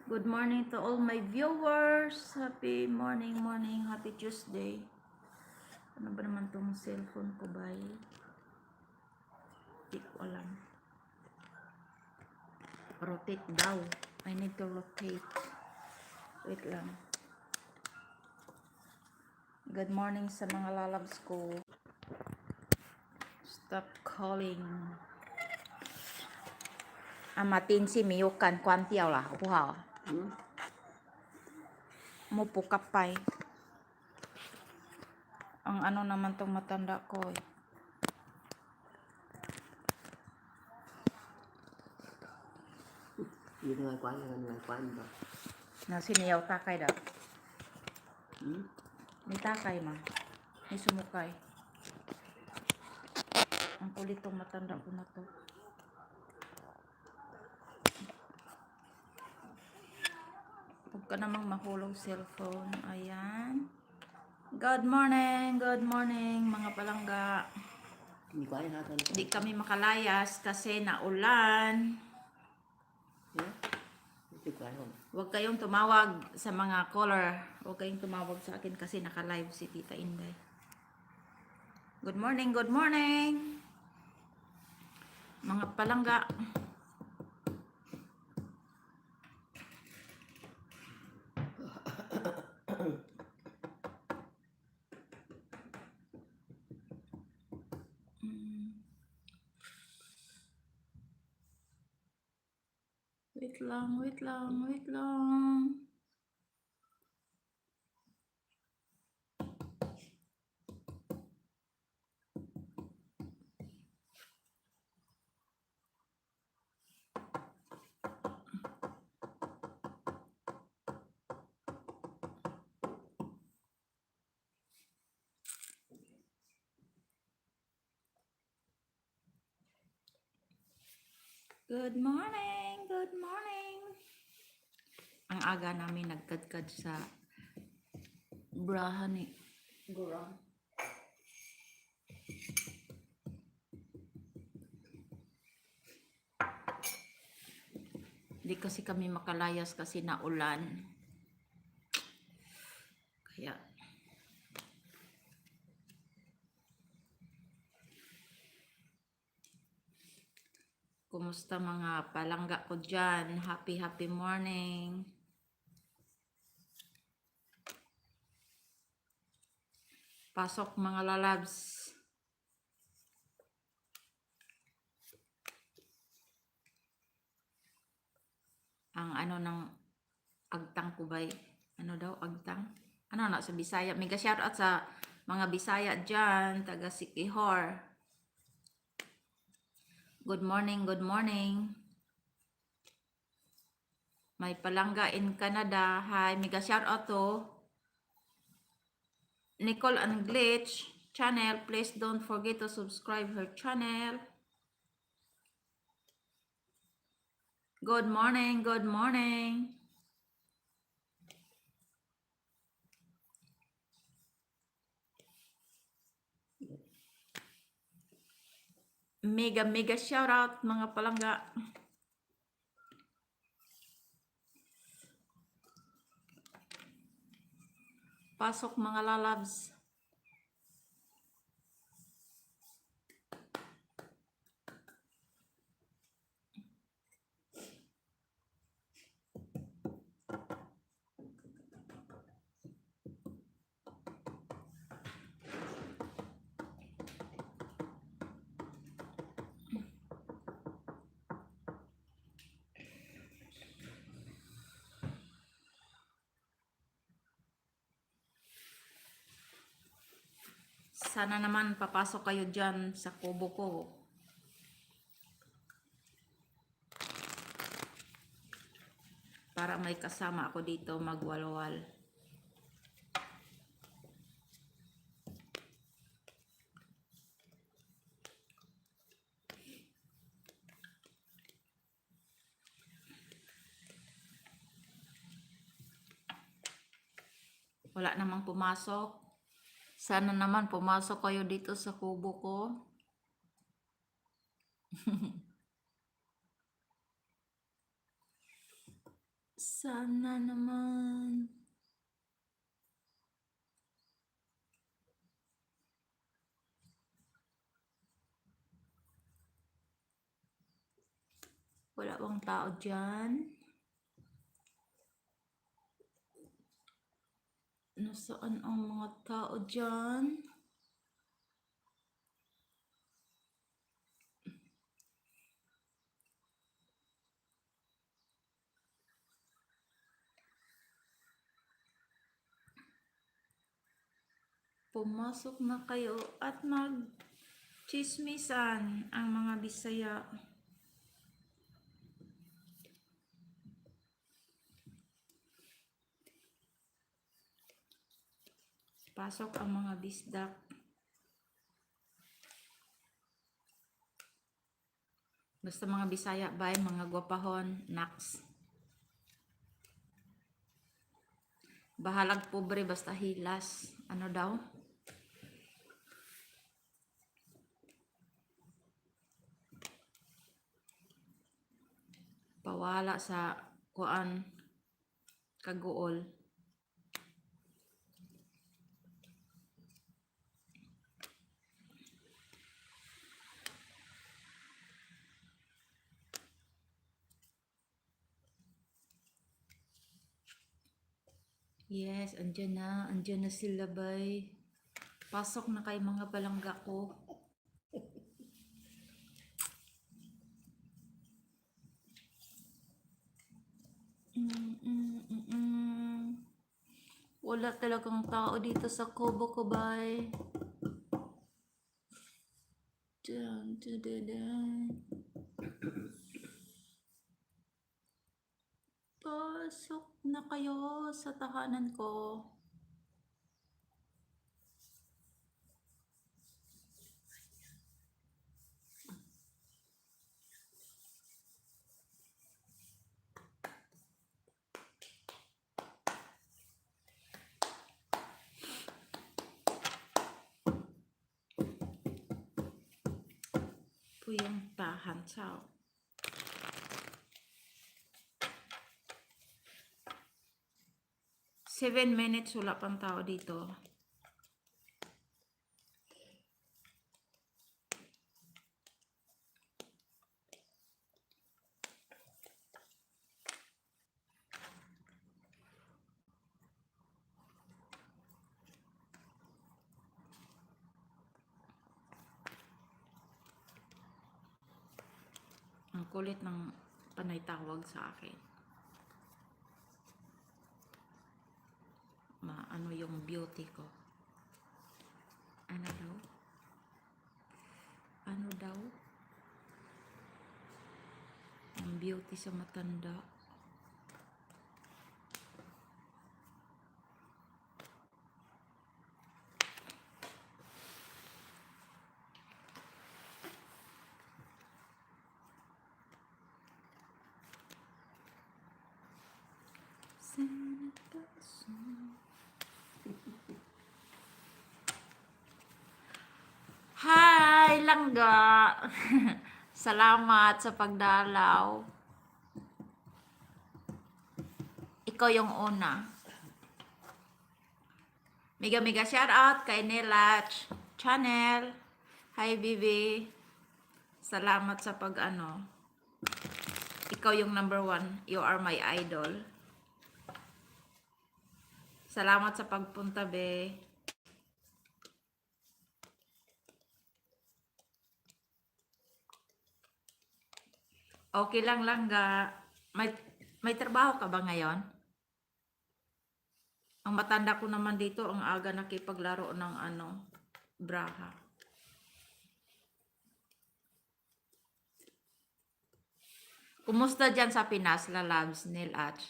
Good morning to all my viewers. Happy morning, happy Tuesday. Ano ba naman tong cellphone ko ba? Hindi ko alam. Rotate daw. I need to rotate. Wait lang. Good morning sa mga lalabs ko. Stop calling. Amatin si Miyukan Kwantiao lah. Wow. Mo pukapay. Ang ano naman tong matanda ko eh. Những người quán ba. Na siniyaw takay daw. Ni takay man. Ni sumukay. Ang kulit tong matanda ko na to. Huwag ka namang mahulog cellphone. Ayan. Good morning mga palangga. Hindi ko alam natin. Hindi kami makalayas kasi naulan. Hindi ko alam. Huwag kayong tumawag sa mga caller. Huwag kayong tumawag sa akin kasi naka-live si Tita Inday. Good morning mga palangga. Wait lang. Good morning. Ang aga namin nagkadkad sa braha ni Gurang. Hindi kasi kami makalayas kasi naulan. Kaya kumusta mga palangga ko dyan? Happy morning. Pasok mga lalabs. Ang ano ng agtang kubay. Ano daw agtang? Ano na sa Bisaya? Mega shoutout sa mga Bisaya dyan. Taga Sikihor. Good morning. May palangga in Canada. Hi, mega shoutout to Nicole and Glitch channel. Please don't forget to subscribe her channel. Good morning. Mega shoutout mga palangga. Pasok mga lalabs. Sana naman papasok kayo dyan sa kubo ko. Para may kasama ako dito magwalwal. Wala namang pumasok. Sana naman pumasok kayo dito sa kubo ko. Sana naman. Wala bang tao dyan? Nasaan ang mga tao dyan? Pumasok na kayo at mag-chismisan ang mga Bisaya. Pasok ang mga bisdak. Basta mga Bisaya ba, mga gwapahon, naks. Bahalag pobre basta hilas. Ano daw? Pawala sa kuan kaguol. Yes, andyan na sila bay. Pasok na kay mga balangga ko. Wala talagang tao dito sa Kubo ko bay. Dun, dun, dun, dun. Pasok na kayo sa tahanan ko. Puyang tahan sao. Seven minutes, wala pang tao dito. Ang kulit ng panay tawag sa akin. Ano yung beauty ko. Ano daw? Ano daw? Ang beauty sa matanda. Hi, langga! Salamat sa pagdalaw. Ikaw yung una. Mega shout out kay Nelach Channel. Hi, Bibi. Salamat sa pag-ano. Ikaw yung number 1. You are my idol. Salamat sa pagpunta, be. Okay lang, langga. May trabaho ka ba ngayon? Ang matanda ko naman dito, ang aga nakipaglaro ng braha. Kumusta dyan sa Pinas, lalabs, Nilach?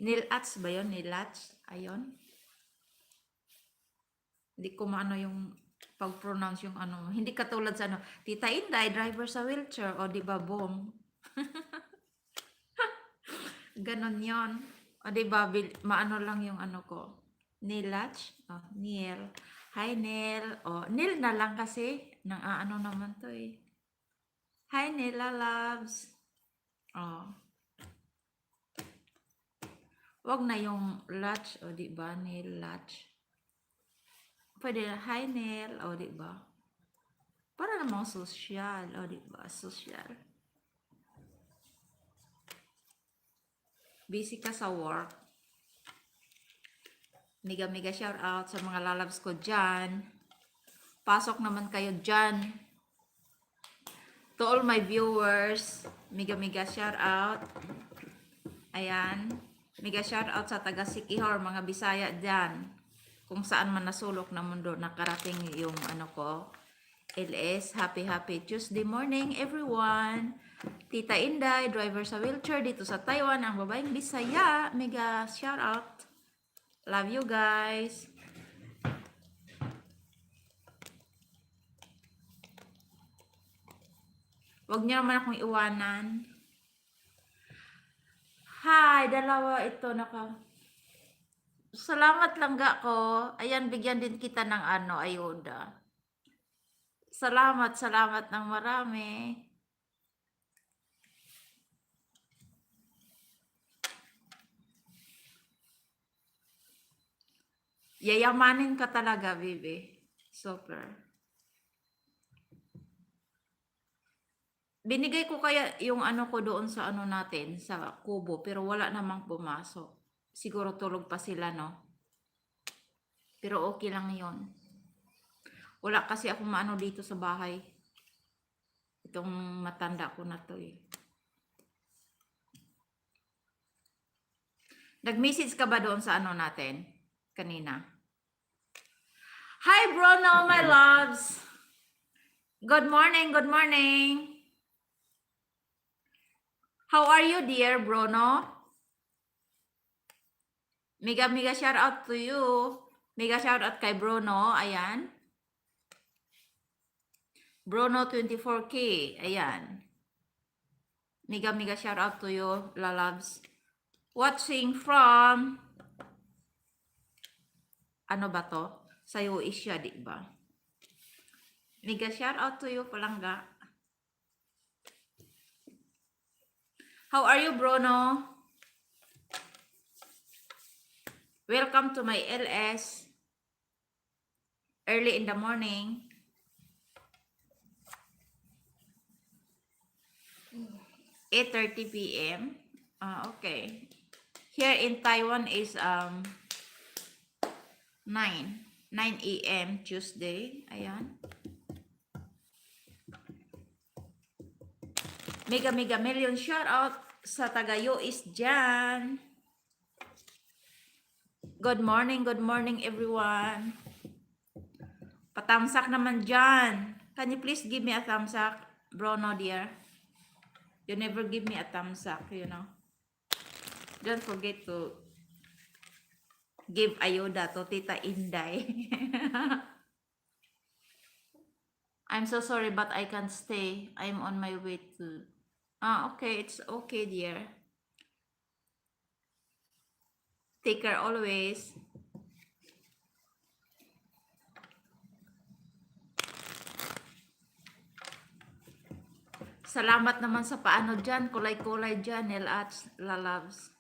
Nilach ba yun? Nilach? Ayon. Hindi ko maano yung pag-pronounce yung ano. Hindi katulad sa ano. Tita Inday, driver sa wheelchair. O di ba, boom? Ganon yon. O di ba, maano lang yung ano ko. Nilach? Oh, Neil. Hi, Neil. O, Neil na lang kasi. Nang ano naman to eh. Hi, Nila loves. Oh. Wag na yung latch, o di ba? Nail latch. Pwede na, hi, Nel, o di ba? Para namang social, o di ba? Social. Busy ka sa work. Mega shout out sa mga lalabs ko dyan. Pasok naman kayo dyan. To all my viewers, mega shout out. Ayan. Mega shout out sa taga Sikihor, mga Bisaya dyan. Kung saan man nasulok na mundo nakarating yung ano ko. LS, happy Tuesday morning everyone. Tita Inday, driver sa wheelchair dito sa Taiwan, ang babaeng Bisaya. Mega shout out. Love you guys. Huwag niyo naman akong iwanan. Hi, dalawa ito naka. Salamat lang ga ko. Ayan, bigyan din kita ng ano, ayuda. Salamat ng marami. Yayamanin ka talaga, baby. Super. Binigay ko kaya yung ano ko doon sa ano natin, sa kubo, pero wala namang pumasok. Siguro tulog pa sila, no? Pero okay lang yon. Wala kasi akong maano dito sa bahay. Itong matanda ko na to eh. Nag-message ka ba doon sa ano natin? Kanina. Hi Bruno, my loves! Good morning, good morning! How are you, dear Bruno? Mega shout out to you. Mega shout out kay Bruno, ayan. Bruno 24K, ayan. Mega shout out to you, lalabs. Watching from ano ba to? Sayo Asia, di ba? Mega shout out to you, palangga. How are you, Bruno? Welcome to my LS. Early in the morning. 8:30 p.m. Okay. Here in Taiwan is 9 a.m. Tuesday. Ayan. Mega million shout out sa taga US dyan. Good morning everyone. Patamsak naman dyan. Can you please give me a thumbs up, Bruno dear? You never give me a thumbs up, you know. Don't forget to give ayuda to Tita Inday. I'm so sorry but I can't stay. I'm on my way to... okay. It's okay, dear. Take care always. Salamat naman sa paano dyan. Kulay-kulay dyan, Nel at lalabs.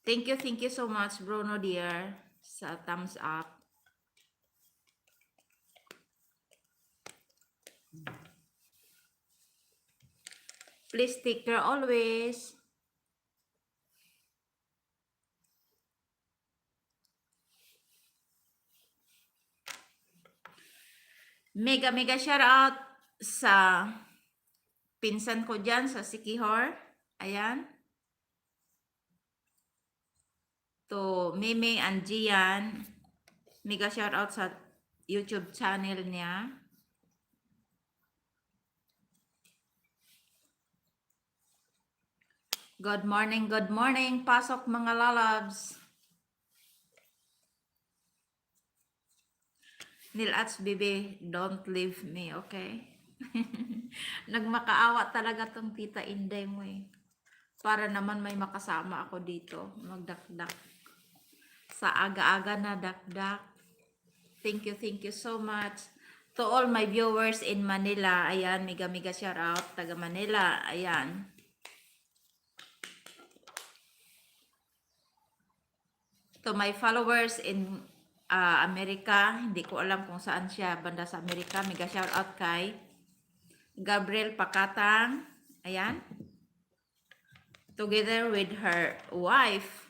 Thank you so much, Bruno dear, sa thumbs up. Please take care always. Mega shout out sa pinsan ko dyan sa Sikihor. Ayan. To Mimi and Gian. Mega shout out sa YouTube channel niya. Good morning. Pasok mga lalabs. Nilats, baby, don't leave me, okay? Nagmakaawa talaga tong Tita Inday mo eh. Para naman may makasama ako dito. Magdakdak. Sa aga-aga na dakdak. Thank you so much. To all my viewers in Manila, ayan, mega shout out, taga Manila, ayan. To my followers in Amerika, hindi ko alam kung saan siya, banda sa Amerika, mega shout out kay Gabriel Pakatang, ayan. Together with her wife,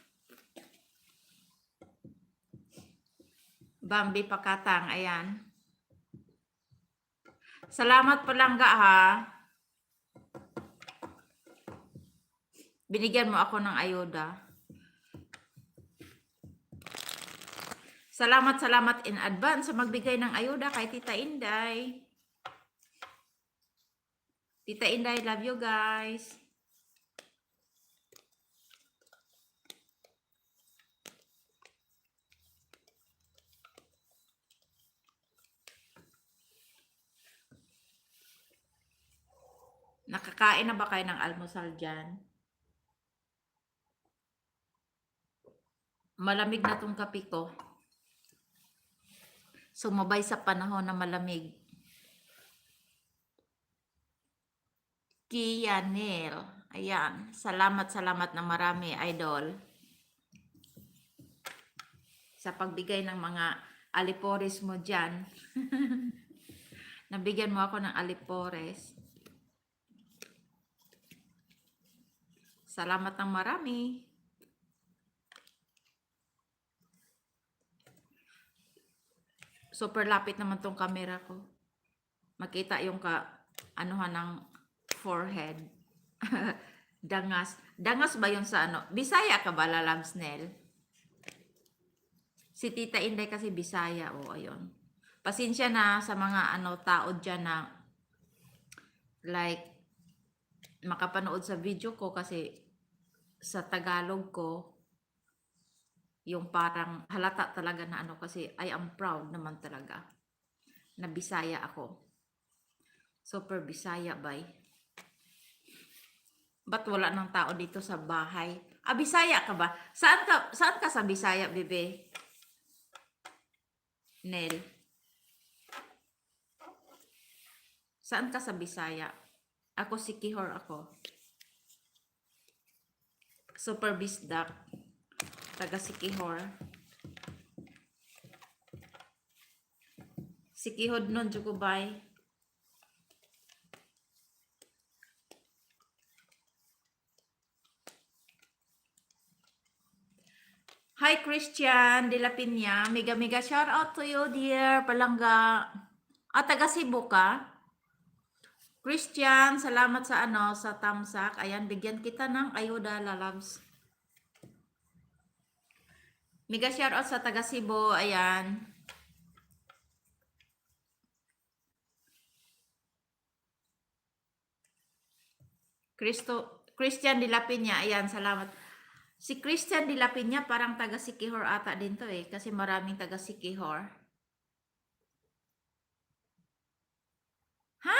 Bambi Pakatang, ayan. Salamat Palangga ha. Binigyan mo ako ng ayuda. Salamat in advance sa magbigay ng ayuda kay Tita Inday. Tita Inday, love you guys. Nakakain na ba kayo ng almusal dyan? Malamig na tong kape ko. Sumabay sa panahon na malamig. Kianel. Ayan. Salamat na marami, idol. Sa pagbigay ng mga alipores mo dyan. Nabigyan mo ako ng alipores. Salamat ng marami. Super lapit naman tong camera ko. Makita yung anuhan ng forehead. Dangas. Dangas ba yun sa ano? Bisaya ka ba, Lalabs Nel? Si Tita Inday kasi Bisaya. O, ayun. Pasensya na sa mga tao dyan na like makapanood sa video ko kasi sa Tagalog ko yung parang halata talaga na kasi I am proud naman talaga na Bisaya ako. Super Bisaya bay. Ba't wala ng tao dito sa bahay? Bisaya ka ba? Saan ka sa Bisaya, bebe? Nel. Saan ka sa Bisaya? Ako si Kihor ako. Super Bisdak. Taga Sikihor. Sikihod nun, Jukubay. Hi, Christian de la Piña. Mega shout out to you, dear Palangga. Taga Cebu ka? Christian, salamat sa sa tamsak. Ayan, bigyan kita ng ayuda, lalabs. Mega shout out sa taga Cebu. Ayan. Christian de la Piña. Ayan, salamat. Si Christian de la Piña parang taga Sikihor ata din to kasi maraming taga Sikihor. Ha?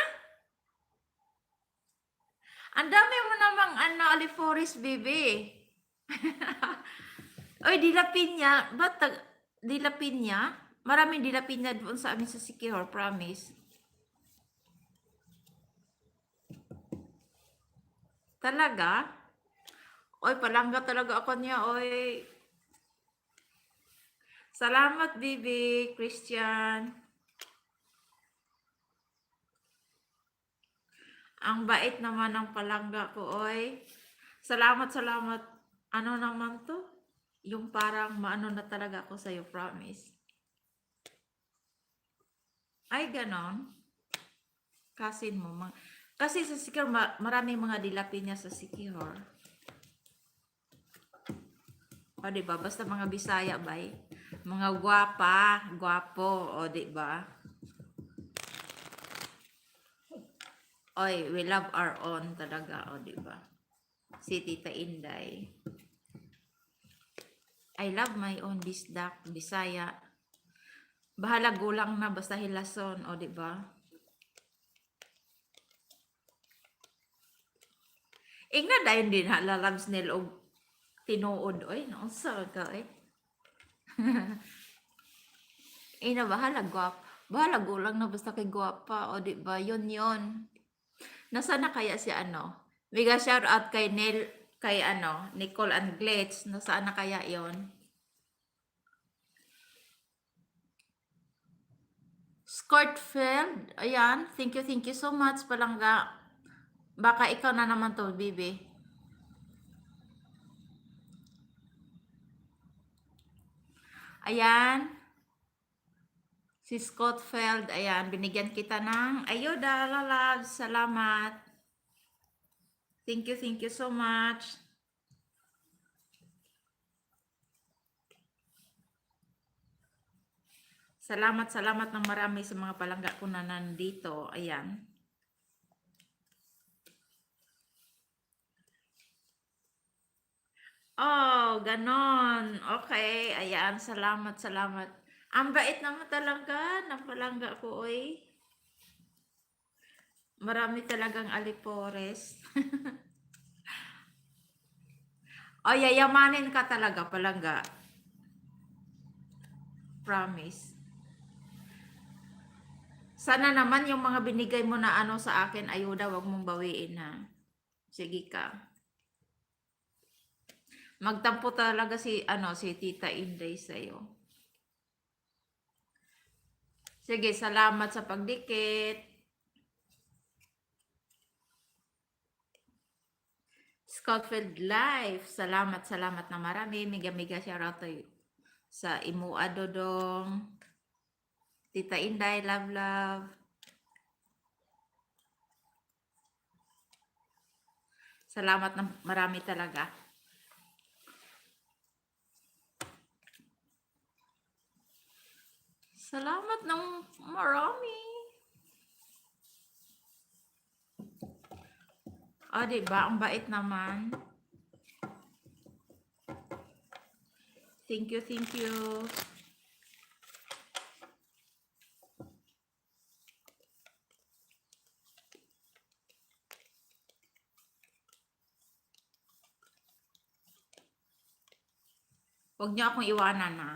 Ang dami mo namang alifores, bebe. Oy, de la Piña, ba't de la Piña? Maraming de la Piña doon sa amin sa Sikihor, promise. Talaga? Oy, Palangga talaga ako niya, oy. Salamat, Bibi, Christian. Ang bait naman ng Palangga ko, oy. Salamat. Ano naman to? Yung parang maano na talaga ako sa'yo, promise. Ay, ganon. Kasin mo. Kasi sa Sikihor, maraming mga dilapi niya sa Sikihor. O, diba? Basta mga Bisaya, bay. Mga gwapo, o, diba? Oy, we love our own talaga, o, diba? Si Tita Inday. I love my own Bisdak, Bisaya. Bahala gulang na, basta hilason, o, diba? Ingna dayon din Lalabs nil og tinuod, oy, naunsa ka, oy. Na bahala bahala gulang na basta kay gwapa, o 'di ba, yun. Nasaan na kaya si ano? Mega shoutout kay kay ano, Nicole Anglets, nasaan na kaya yon? Scortfield, ayan, thank you so much Palangga. Baka ikaw na naman 'to, bibi. Ayan, si Scottfield, ayan, binigyan kita ng ayuda, lalabs, salamat. Thank you so much. Salamat ng marami sa mga palangga ko na nandito. Ayan. Oh, ganon. Okay. Ayan. Salamat. Ang bait naman talaga ng palangga ko, oy. Marami talagang alipores. O, yayamanin ka talaga, palangga. Promise. Sana naman yung mga binigay mo na ano sa akin, ayuda, wag mong bawiin ha. Sige ka. Magtampo talaga si Tita Inday sa'yo. Sige, salamat sa pagdikit. Scottfield Life, salamat na marami. Miga shoutout sa Imua Dodong. Tita Inday, love. Salamat na marami talaga. Salamat ng marami. O, diba? Ang bait naman. Thank you. Huwag niyo akong iwanan ha.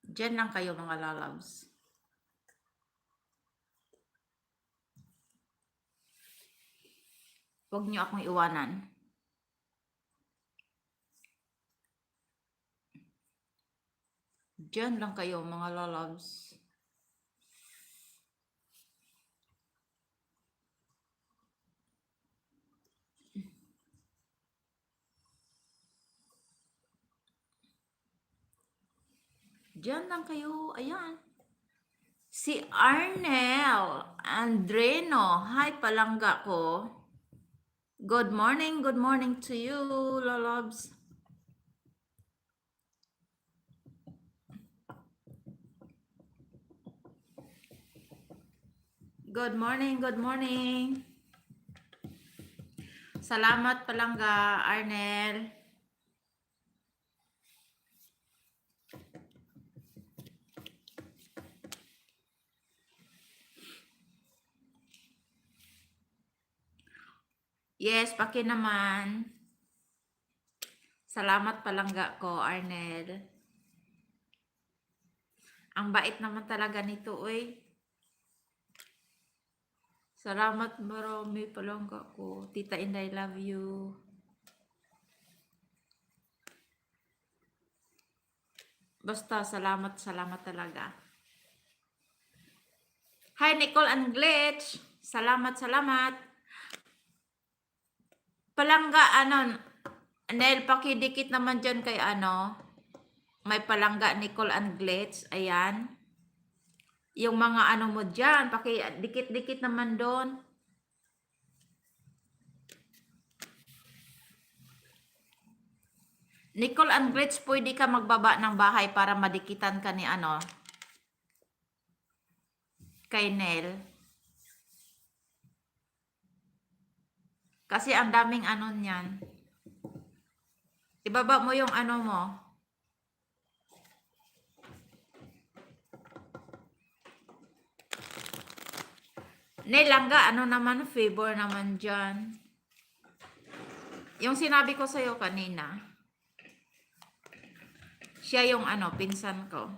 Diyan lang kayo mga lalabs. Huwag niyo akong iwanan. Diyan lang kayo mga lalabs. Diyan lang kayo. Ayan. Si Arnel Andreno. Hi, palangga ko. Good morning to you, lalabs. Good morning. Salamat palangga, Arnel. Yes, paki naman. Salamat palangga ko, Arnel. Ang bait naman talaga nito, oy. Salamat marami palangga ko. Tita Inday, love you. Basta salamat talaga. Hi, Nicole and Glitch. Salamat. Palangga, Nel, pakidikit naman dyan kay may palangga Nicole and Glitch. Ayan. Yung mga mo dyan, pakidikit-dikit naman doon. Nicole and Glitch, pwede ka magbaba ng bahay para madikitan ka ni kay Nel. Kasi ang daming niyan. Ibaba mo yung mo. Nilangga, ano naman, favor naman dyan. Yung sinabi ko sa'yo kanina, siya yung ano, pinsan ko.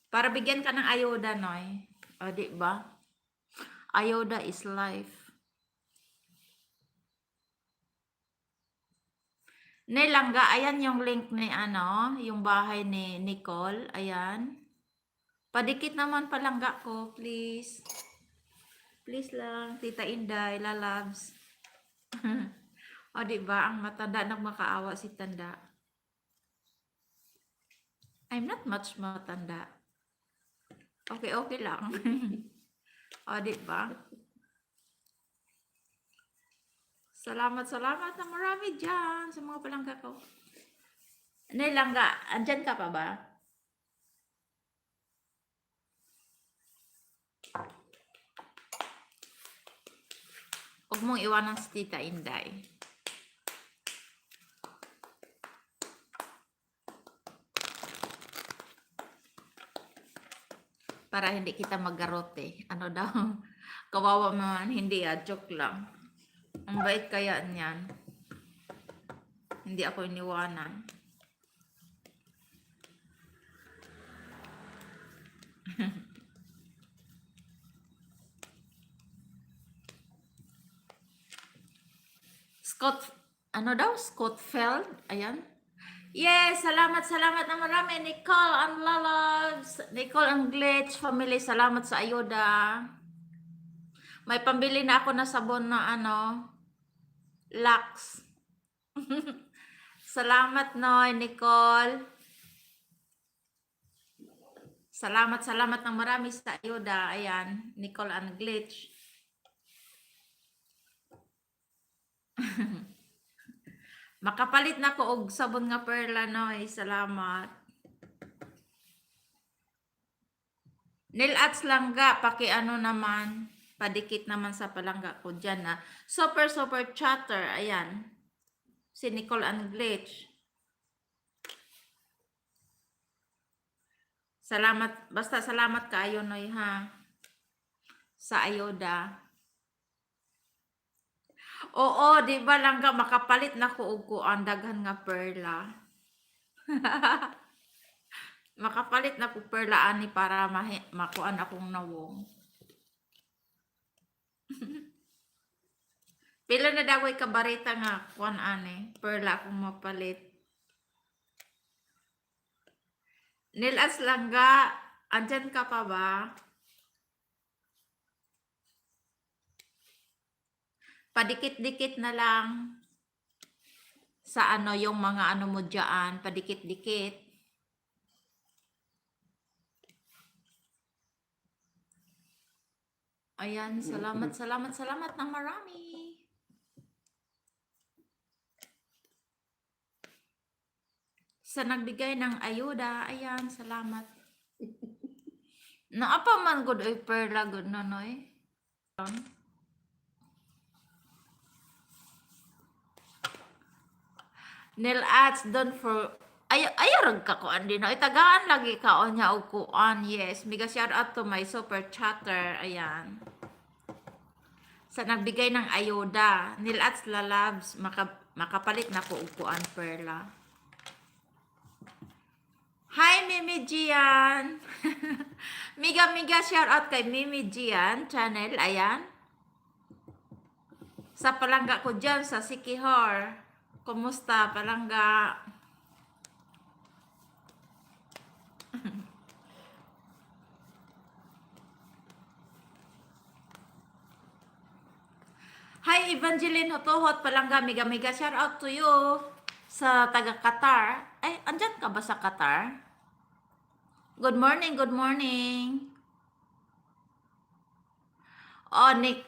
Para bigyan ka ng ayuda, Noy. O, di ba? Ayuda is life. Nilangga, ayan yung link ni ano, yung bahay ni Nicole. Ayan. Padikit naman palangga ko, please. Please lang, Tita Inday, lalabs. O, di ba? Ang matanda nagmakaawa si tanda. I'm not much matanda. Okay, okay lang. O, di ba? Salamat na marami dyan sa mga palangga ko. Nilangga, andyan ka pa ba? Huwag mong iwanan si Tita Inday. Para hindi kita maggarote. Ano daw? Kawawa man, hindi joke lang. Ang bait kaya niyan. Hindi ako iniwanan. Ano daw? Scottfeld? Ayan. Yes, salamat na marami. Nicole and Lalabs. Nicole and Glitch family, salamat sa ayuda. May pambili na ako na sabon na ano, Lux. Salamat, Noy, Nicole. Salamat ng marami sa ayuda. Ayan, Nicole and Glitch. Makapalit na ko og sabon nga perla, Noy. Salamat. Nail arts langga, paki ano naman, padikit naman sa palangga ko dyan na. Super chatter, ayan. Si Nicole and Glitch. Salamat, basta salamat kaayo, Noy, ha. Sa ayuda. Oo, di ba langga, makapalit na ko og kuan daghan nga perla. Makapalit na ko perla ani para makuan akong nawong. Pila na daw kabarita nga kuan ani, perla akong mapalit. Nilas langga, andyan ka pa ba? Padikit-dikit na lang sa ano yung mga ano mo dyan, padikit-dikit. Ayan, salamat ng marami. Sa nagbigay ng ayuda, ayan, salamat. Naapa man good oy perla good nonoy. Nail arts don't for ayarag ka kuan din no. Itagaan lagi ka o nya og kuan. Yes, mega shout out to my super chatter. Ayan. Sa nagbigay ng ayuda, Nail arts lalabs makapalit na ko og kuan perla. Hi Mimi Gian. Miga shout out kay Mimi Gian channel. Ayan. Sa palangga ko dyan sa Sikihor. Kumusta palangga? Hi Evangeline Hotohot palangga, mega shout out to you sa taga Qatar. Ay, andyan ka ba sa Qatar? Good morning. Oh, Nick.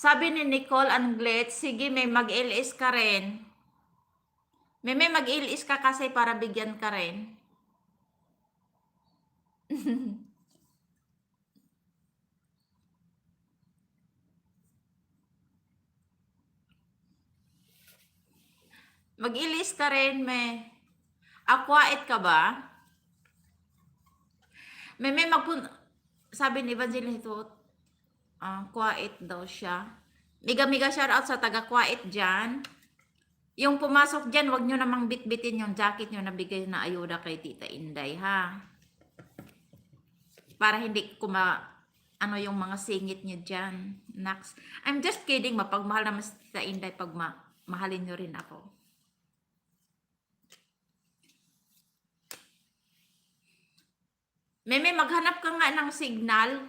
Sabi ni Nicole and Glitch, sige may mag-ilis ka rin. May mag-ilis ka kasi para bigyan ka rin. Mag-ilis ka rin, me. Quiet ka ba? May sabi ni Evangelito, quiet daw siya. Miga-miga shoutout sa taga-quiet dyan. Yung pumasok dyan, wag nyo namang bitbitin yung jacket nyo na bigay na ayuda kay Tita Inday, ha? Para hindi ano yung mga singit nyo dyan. Next. I'm just kidding, mapagmahal naman si Tita Inday pag mahalin nyo rin ako. Meme, maghanap ka nga ng signal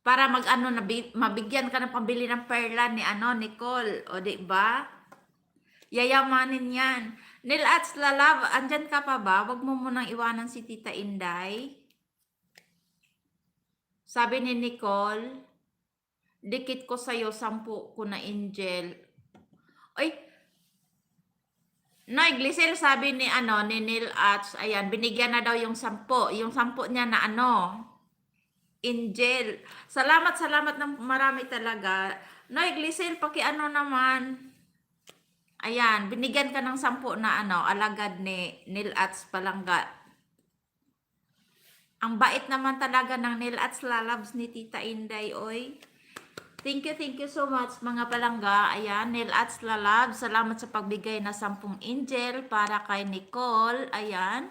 para mabigyan ka ng pambili ng perla ni Nicole, o di ba? Yayamanin 'yan. Neil at Lalav, andyan ka pa ba? Wag mo munang iwanan si Tita Inday. Sabi ni Nicole, dikit ko sa'yo 10 ko na angel. Oy, Noy, Glisel, sabi ni ni Neil Arts, ayan, binigyan na daw yung 10. Yung 10 niya na angel. Salamat ng marami talaga. Noy, Glisel, naman. Ayan, binigyan ka ng 10 na alagad ni Neil Arts Palangga. Ang bait naman talaga ng Neil Arts Lalabs ni Tita Inday, oy. Thank you so much mga palangga. Ayan, Neil Arts Lalabs, salamat sa pagbigay na 10 angel para kay Nicole. Ayan.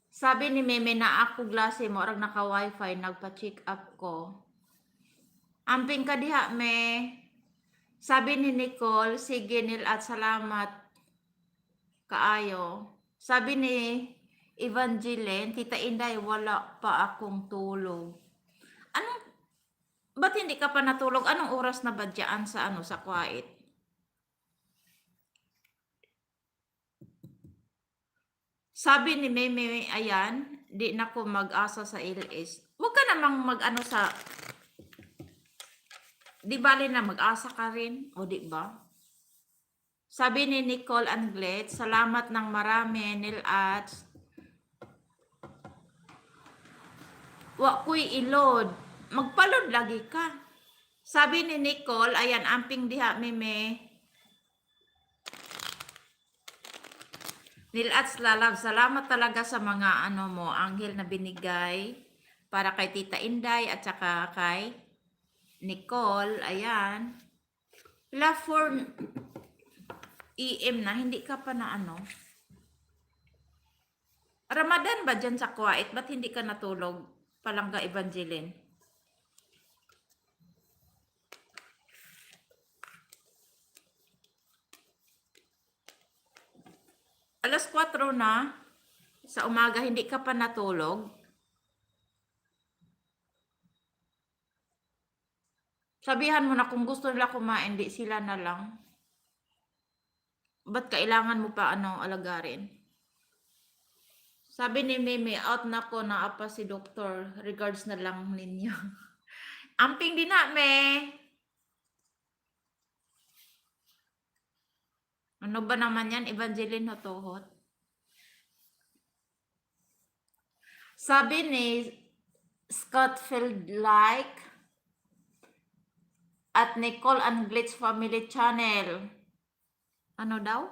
Sabi ni Meme na ako glase mo, arag naka wifi, nagpa-check up ko. Amping ka diha, me. Sabi ni Nicole, sige Neil at salamat kaayo. Sabi ni Evangeline, Tita Inday, wala pa akong tulog. Ba't hindi ka pa natulog? Anong oras na ba dyan sa sa quiet? Sabi ni Meme, ayan, di na ko mag-asa sa LS. Huwag ka namang di bali na mag-asa ka rin, o di ba? Sabi ni Nicole Anglet, salamat ng marami, Neil Arts. Wa kuy ilod, magpalod lagi ka. Sabi ni Nicole, ayan, amping diha, Meme. Neil Arts Lalav, salamat talaga sa mga mo, anghel na binigay para kay Tita Inday at saka kay Nicole. Ayan. Love for EM na, hindi ka pa na Ramadan ba dyan sa quiet? Ba't hindi ka natulog? Palangga Evangeline. Alas 4 na sa umaga, hindi ka pa natulog. Sabihan mo na kung gusto nila kumain, di sila na lang. Ba't kailangan mo pa alagarin? Sabi ni Meme, out na ko na apa si doktor. Regards na lang ninyo. Amping din na, me. Ano ba naman yan, Evangeline Hotohot? Sabi ni Scottfield like at Nicole Anglitz Family Channel. Ano daw?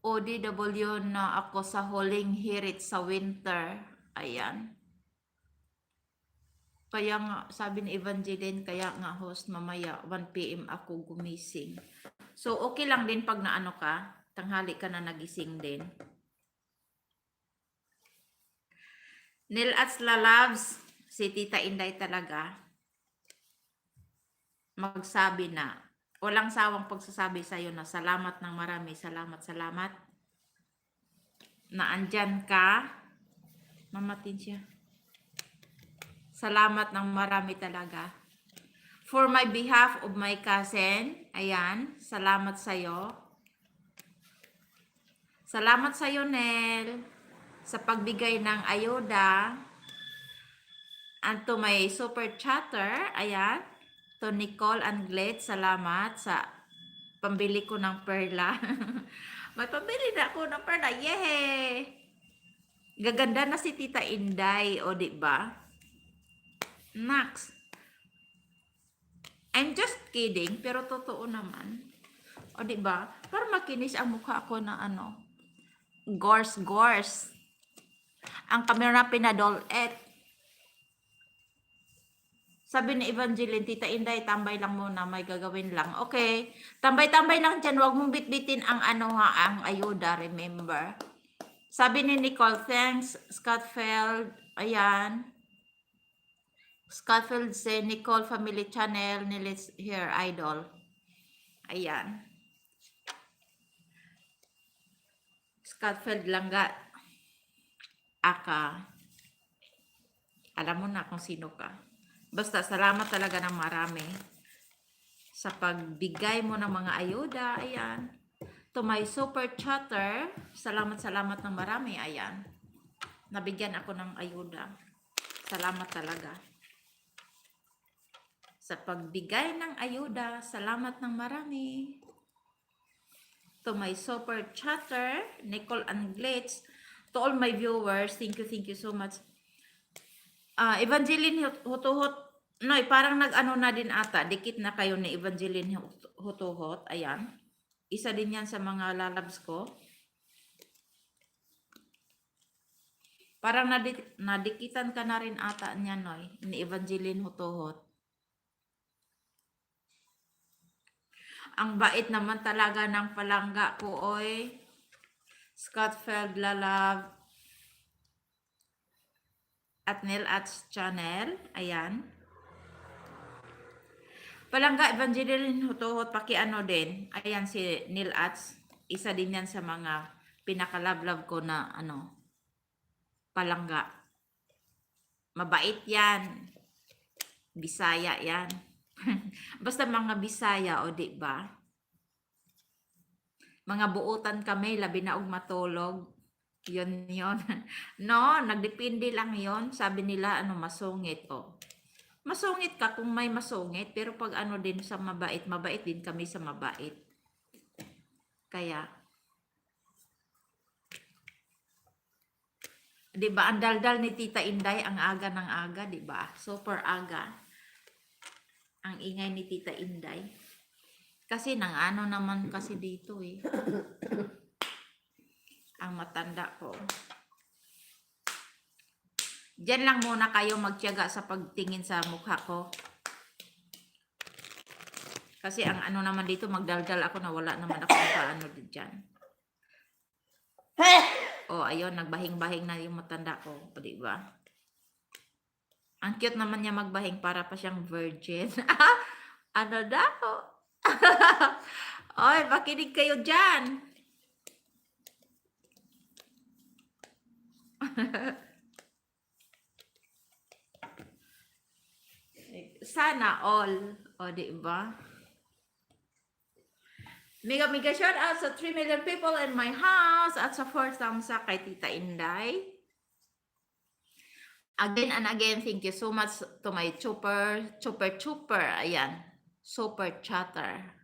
ODW na ako sa huling hirit sa winter. Ayan. Kaya nga, sabi ni Evangeline, kaya nga host, mamaya 1 PM ako gumising. So, okay lang din pag na ka, tanghali ka na nagising din. Neil Arts Lalabs, si Tita Inday talaga, magsabi na, walang sawang pagsasabi sa'yo na salamat ng marami, salamat na andyan ka. Mamatin siya. Salamat ng marami talaga. For my behalf of my cousin, ayan, salamat sa'yo. Salamat sa'yo, Nel, sa pagbigay ng ayuda. And to my super chatter, ayan, to Nicole Anglet, salamat sa pambili ko ng perla. May pambili na ako ng perla, yehey! Gaganda na si Tita Inday, o di ba? Nax. I'm just kidding, pero totoo naman. O, di ba? Para makinis ang mukha ko na ano, gors. Ang kamera pinadolet. Sabi ni Evangeline, Tita Inday, tambay lang muna, may gagawin lang. Okay, tambay-tambay lang dyan, huwag mong bitbitin ang ano ha, ang ayuda, remember. Sabi ni Nicole, thanks, Scottfield, ayan. Scottfield say, Nicole Family Channel, Nilis here, idol. Ayan. Scottfield Langga. Aka. Alam mo na kung sino ka. Basta salamat talaga ng marami sa pagbigay mo ng mga ayuda. Ayan. To my super chatter, salamat ng marami. Ayan. Nabigyan ako ng ayuda. Salamat talaga. Sa pagbigay ng ayuda, salamat ng marami. To my super chatter, Nicole Anglitz, to all my viewers, thank you so much. Evangeline Hutuhot, Noy, parang nag-ano na din ata, dikit na kayo ni Evangeline Hutuhot, ayan. Isa din yan sa mga lalabs ko. Parang nadikitan ka na rin ata niya, Noy, ni Evangeline Hutuhot. Ang bait naman talaga ng palangga ko, oy. Scottfield Lalab at Neil Arts Channel. Ayan. Palangga Evangeline Hutuhot, pakiano din. Ayan si Neil Arts. Isa din yan sa mga pinakalablab ko na ano, palangga. Mabait yan. Bisaya yan. Basta mga Bisaya, o di ba? Mga buutan kami, labi na og matulog. Yun. No, nagdepende lang yon. Sabi nila, ano, masungit, o. Masungit ka kung may masungit, pero pag ano din sa mabait, mabait din kami sa mabait. Kaya, di ba, ang daldal ni Tita Inday, ang aga ng aga, di ba? Super aga. Ang ingay ni Tita Inday. Kasi nang ano naman kasi dito eh. Ang matanda ko. Diyan lang muna kayo magtiyaga sa pagtingin sa mukha ko. Kasi ang ano naman dito, magdaldal ako na wala naman ako sa ano dyan. Oh, ayun, nagbahing-bahing na yung matanda ko. O, diba? Ang cute naman niya magbahing, para pa siyang virgin. Ano daw? Oy, makinig kayo dyan. Sana all. O, diba? Mega shout out sa 3 million people in my house at sa 4 thumbs up kay Tita Inday. Again and again, thank you so much to my chopper. Ayan. Super chatter.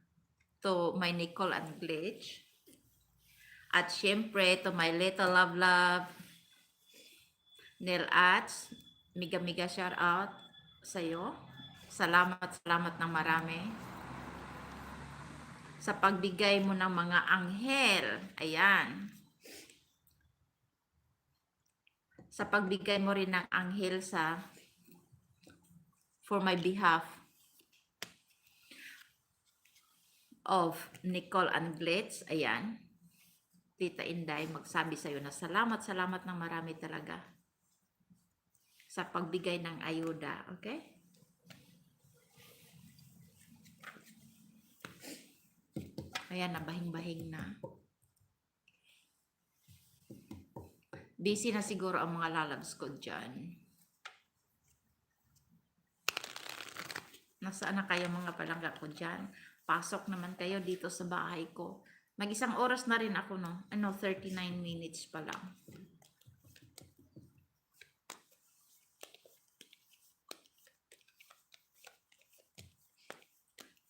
To my Nicole and Glitch. At syempre, to my little love. Neil Arts. Mega shout out sa'yo. Salamat ng marami. Sa pagbigay mo ng mga anghel. Ayan. Sa pagbigay mo rin ng anghel for my behalf of Nicole and Glitz. Ayan. Tita Inday, magsabi sa'yo na salamat ng marami talaga sa pagbigay ng ayuda. Okay? Ayan, nabahing-bahing na. Busy na siguro ang mga lalabs ko dyan. Nasaan na kayo mga palangga ko dyan? Pasok naman kayo dito sa bahay ko. Mag-isang oras na rin ako, no? 39 minutes pa lang.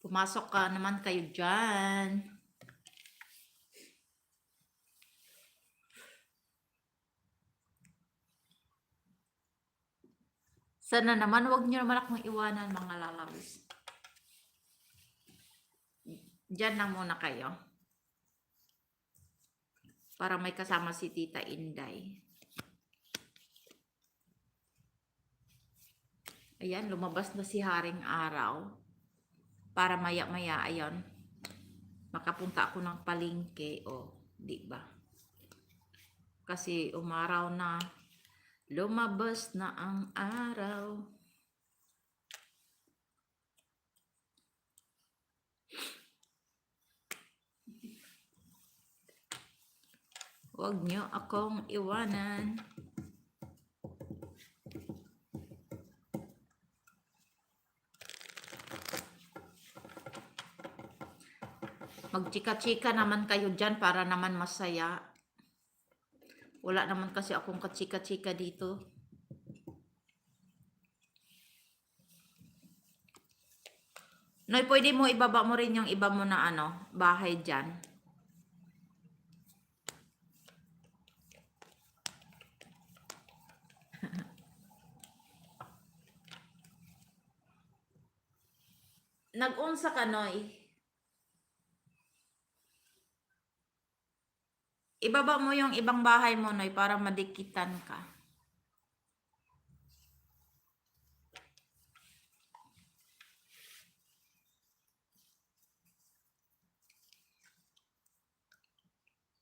Pumasok ka naman kayo dyan. Sana naman, wag niyo naman akong iwanan, mga lalabs. Diyan lang muna kayo. Para may kasama si Tita Inday. Ayan, lumabas na si Haring Araw. Para maya-maya, ayan, makapunta ako ng palengke, di ba? Kasi umaraw na, lumabas na ang araw. Huwag niyo akong iwanan. Magchika-chika naman kayo dyan para naman masaya. Wala naman kasi akong kachika-chika dito. Noy, pwede mo ibaba mo rin yung iba mo na bahay dyan. Nag-unsa ka, Noy? Ibaba mo yung ibang bahay mo, Noy, para madikitan ka.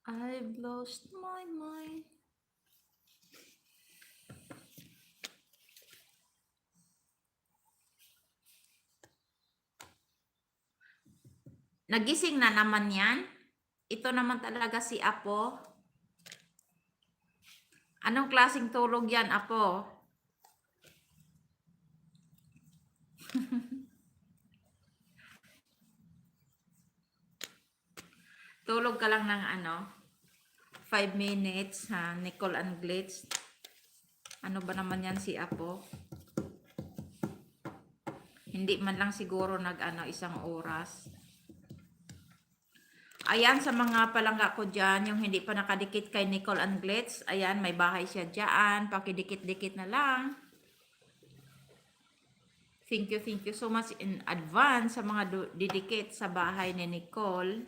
I've lost my mind. Nagising na naman yan. Ito naman talaga si Apo. Anong klaseng tulog yan, Apo? Tulog ka lang ng 5 minutes, ha? Nicole and Glitz. Ano ba naman yan si Apo? Hindi man lang siguro isang oras. Ayan, sa mga palangga ko dyan, yung hindi pa nakadikit kay Nicole and Glitz, ayan, may bahay siya dyan. Pakidikit-dikit na lang. Thank you so much in advance sa mga didikit sa bahay ni Nicole.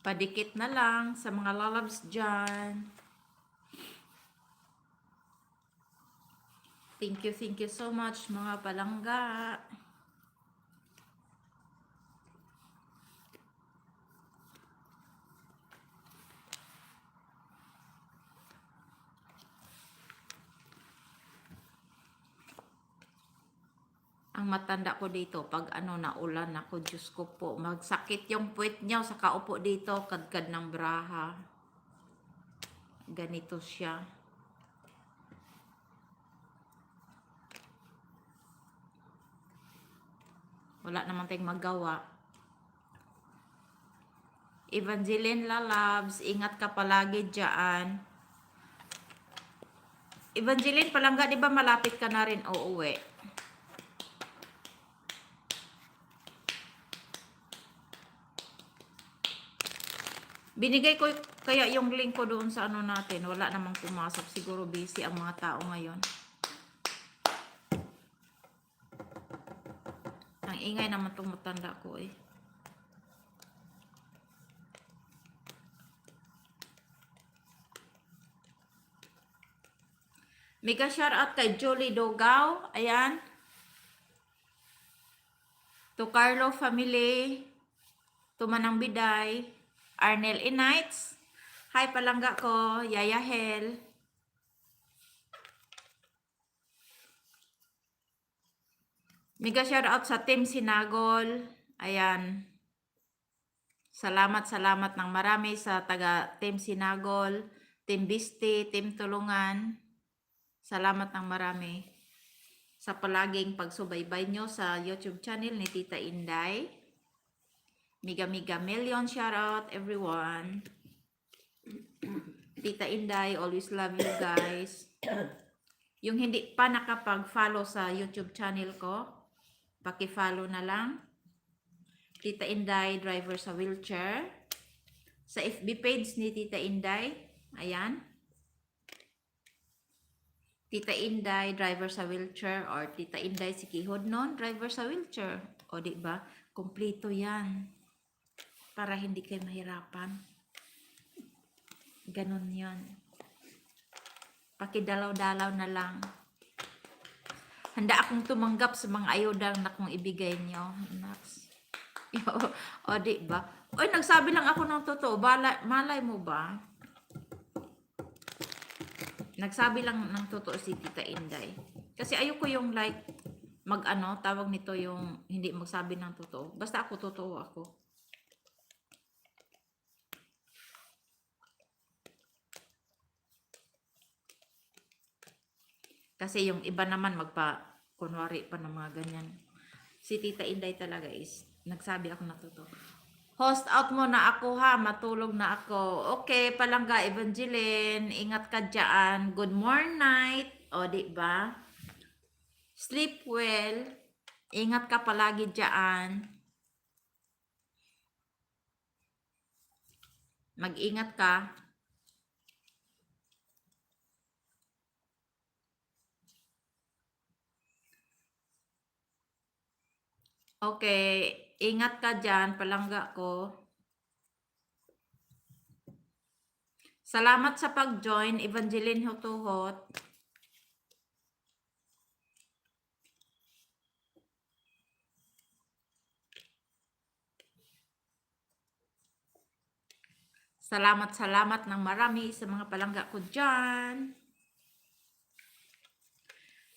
Padikit na lang sa mga lalabs dyan. Thank you so much mga palangga. Ang matanda ko dito, pag naulan ako, Diyos ko po, magsakit yung puwet niya sa kaupo dito, kadkad ng braha. Ganito siya. Wala naman tayong magawa. Evangeline Lalabs, ingat ka palagi dyan. Evangeline, palangga, di ba malapit ka na rin uuwi? Binigay ko kaya yung link ko doon sa natin. Wala namang pumasok. Siguro busy ang mga tao ngayon. Ang ingay naman itong matanda ko eh. Mega shoutout kay Julie Dogaw. Ayan. To Carlo family. To Manang Biday. Arnel Inites. Hi palangga ko. Yaya Hel. Mega shoutout sa Team Sinagol. Ayan. Salamat ng marami sa taga Team Sinagol, Team Bisti, Team Tulungan. Salamat ng marami sa palaging pagsubaybay nyo sa YouTube channel ni Tita Inday. Mega million shoutout everyone. Tita Inday, always love you guys. Yung hindi pa nakapag-follow sa YouTube channel ko, paki-follow na lang. Tita Inday, driver sa wheelchair. Sa FB page ni Tita Inday. Ayan. Tita Inday, driver sa wheelchair, or Tita Inday si Kihod non, driver sa wheelchair. O di ba? Kompleto yan. Para hindi kayo mahirapan. Ganon yan. Pakidalaw-dalaw na lang. Handa akong tumanggap sa mga ayodang na kung ibigay nyo. Next. O di ba? Oy, nagsabi lang ako ng totoo. Malay mo ba? Nagsabi lang ng totoo si Tita Inday. Kasi ayoko yung like, tawag nito yung hindi magsabi ng totoo. Basta ako, totoo ako. Kasi yung iba naman kunwari pa ng mga ganyan. Si Tita Inday talaga is, nagsabi ako na totoo. Host out mo na ako ha, matulog na ako. Okay, Palangga Evangeline, ingat ka dyan. Good morning night. O, di ba? Sleep well. Ingat ka palagi dyan. Mag-ingat ka. Okay, ingat ka dyan, palangga ko. Salamat sa pag-join, Evangeline Hutuhot. Salamat ng marami sa mga palangga ko dyan.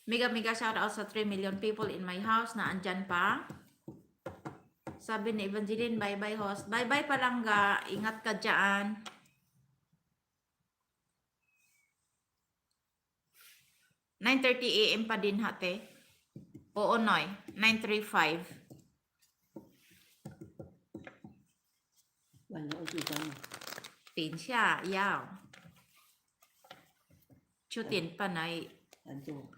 Mega shout out sa 3 million people in my house na andyan pa. Sabi ni Evangeline, bye-bye host. Bye-bye palangga. Ingat ka dyan. $9:30 AM pa din hate. Oo, Noy. 9:35. Wala o tukan. Tin siya. Yaw. Chutin pa, Noy. Anto.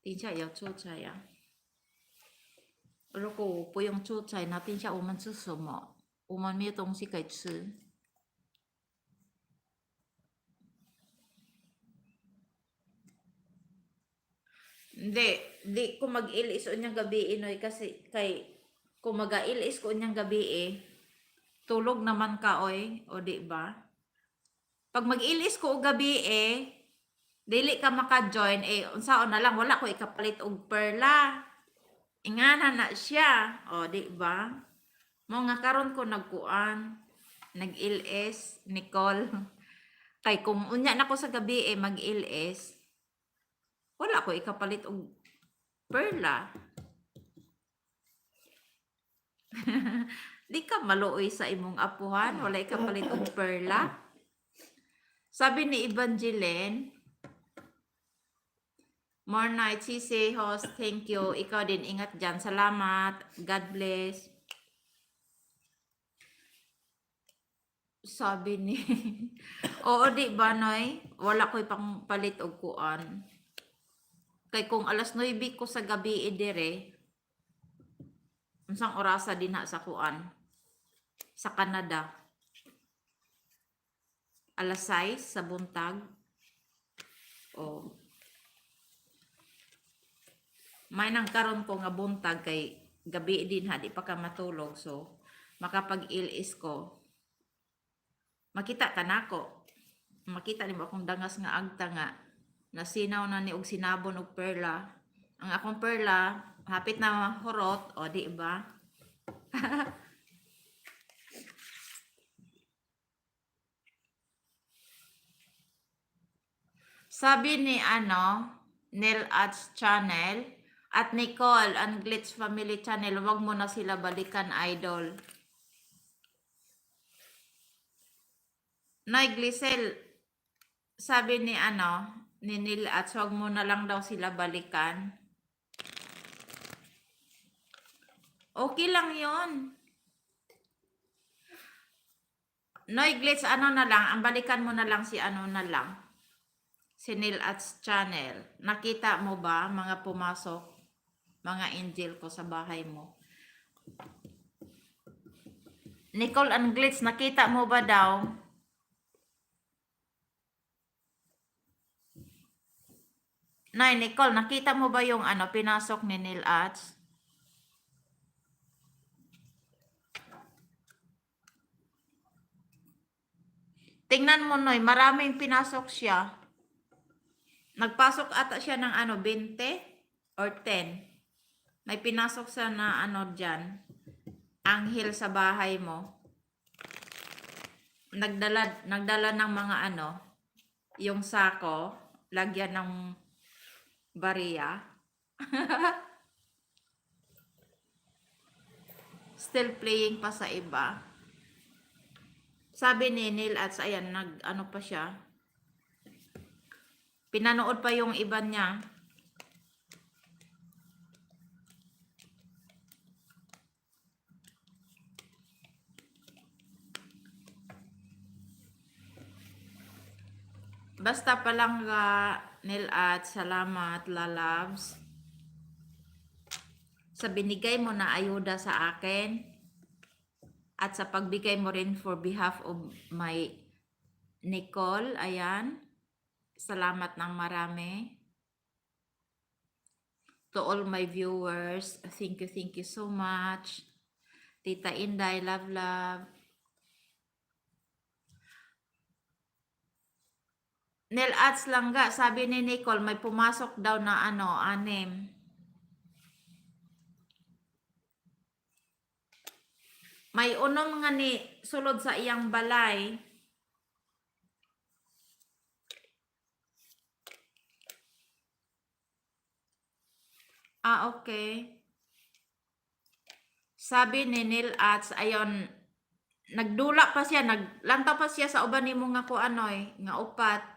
Tin siya yaw chuchay ya. 如果我不用出差，那等一下我们吃什么？我们没有东西可以吃。Di ko mag-ilis o niyang gabi, Inoy, kasi kung mag-ilis ko niyang gabi, tulog naman ka, oy, o di ba? Pag mag-ilis ko gabi, dili ka maka-join, unsaon na lang, wala ko ikapalit og perla. Ingana na siya, o di ba? Mo nga karon ko nagkuan, nag-ilis, Nicole. Kay kung unya na ko sa gabi, mag-ilis, wala ko ikapalit og perla. Di ka maluoy sa imong apuhan, wala ikapalit og perla. Sabi ni Evangeline, more night, Sisi, host, thank you. Ikaw din, ingat dyan. Salamat. God bless. Sabi ni, oo, di ba, Noy? Wala ko ipang palit og kuan. Kay kung alas 9 ko sa gabi, dire, unsang orasa din sa kuan, sa Canada. Alas 6 sa buntag. O, may nang karon ko nga buntag kay gabi din ha, di pa ka matulog. So, makapag-ilis ko, makita ka na ko. Makita ni mo akong dangas nga agta nga. Nasinaw na ni og sinabon og perla. Ang akong perla, hapit na horot, o di ba? Sabi ni Neil Arts Channel at Nicole, ang Glitch Family Channel, wag mo na sila balikan, idol. Nay Glisel, sabi ni ni Neil Arts, wag mo na lang daw sila balikan. Okay lang yon. Noy Glitch, na lang, ang balikan mo na lang si na lang. Si Neil Arts Channel. Nakita mo ba mga pumasok? mga angel ko sa bahay mo. Nicole and Glitz, nakita mo ba daw? Nay, Nicole, nakita mo ba yung ano, pinasok ni Neil Arts? Tingnan mo, Noy, maraming pinasok siya. Nagpasok ata siya ng ano, 20 or 10. May pinasok siya na ano dyan, anghel sa bahay mo. Nagdala ng mga ano, yung sako, lagyan ng bariya. Still playing pa sa iba. Sabi ni Neil at ayan, ano pa siya. Pinanood pa yung iba niya. Basta palangga, Neil at salamat, lalabs. Sa binigay mo na ayuda sa akin at sa pagbigay mo rin for behalf of my Nicole, ayan. Salamat ng marami. To all my viewers, thank you so much. Tita Inday, love, love. Neil Arts Langga, sabi ni Nicole, may pumasok daw na ano, 6. May unom nga ni sulod sa iyang balay. Okay. Sabi ni Neil Arts, ayon, nagdula pa siya, naglanta pa siya sa uban nimo nga ko anoy, nga upat.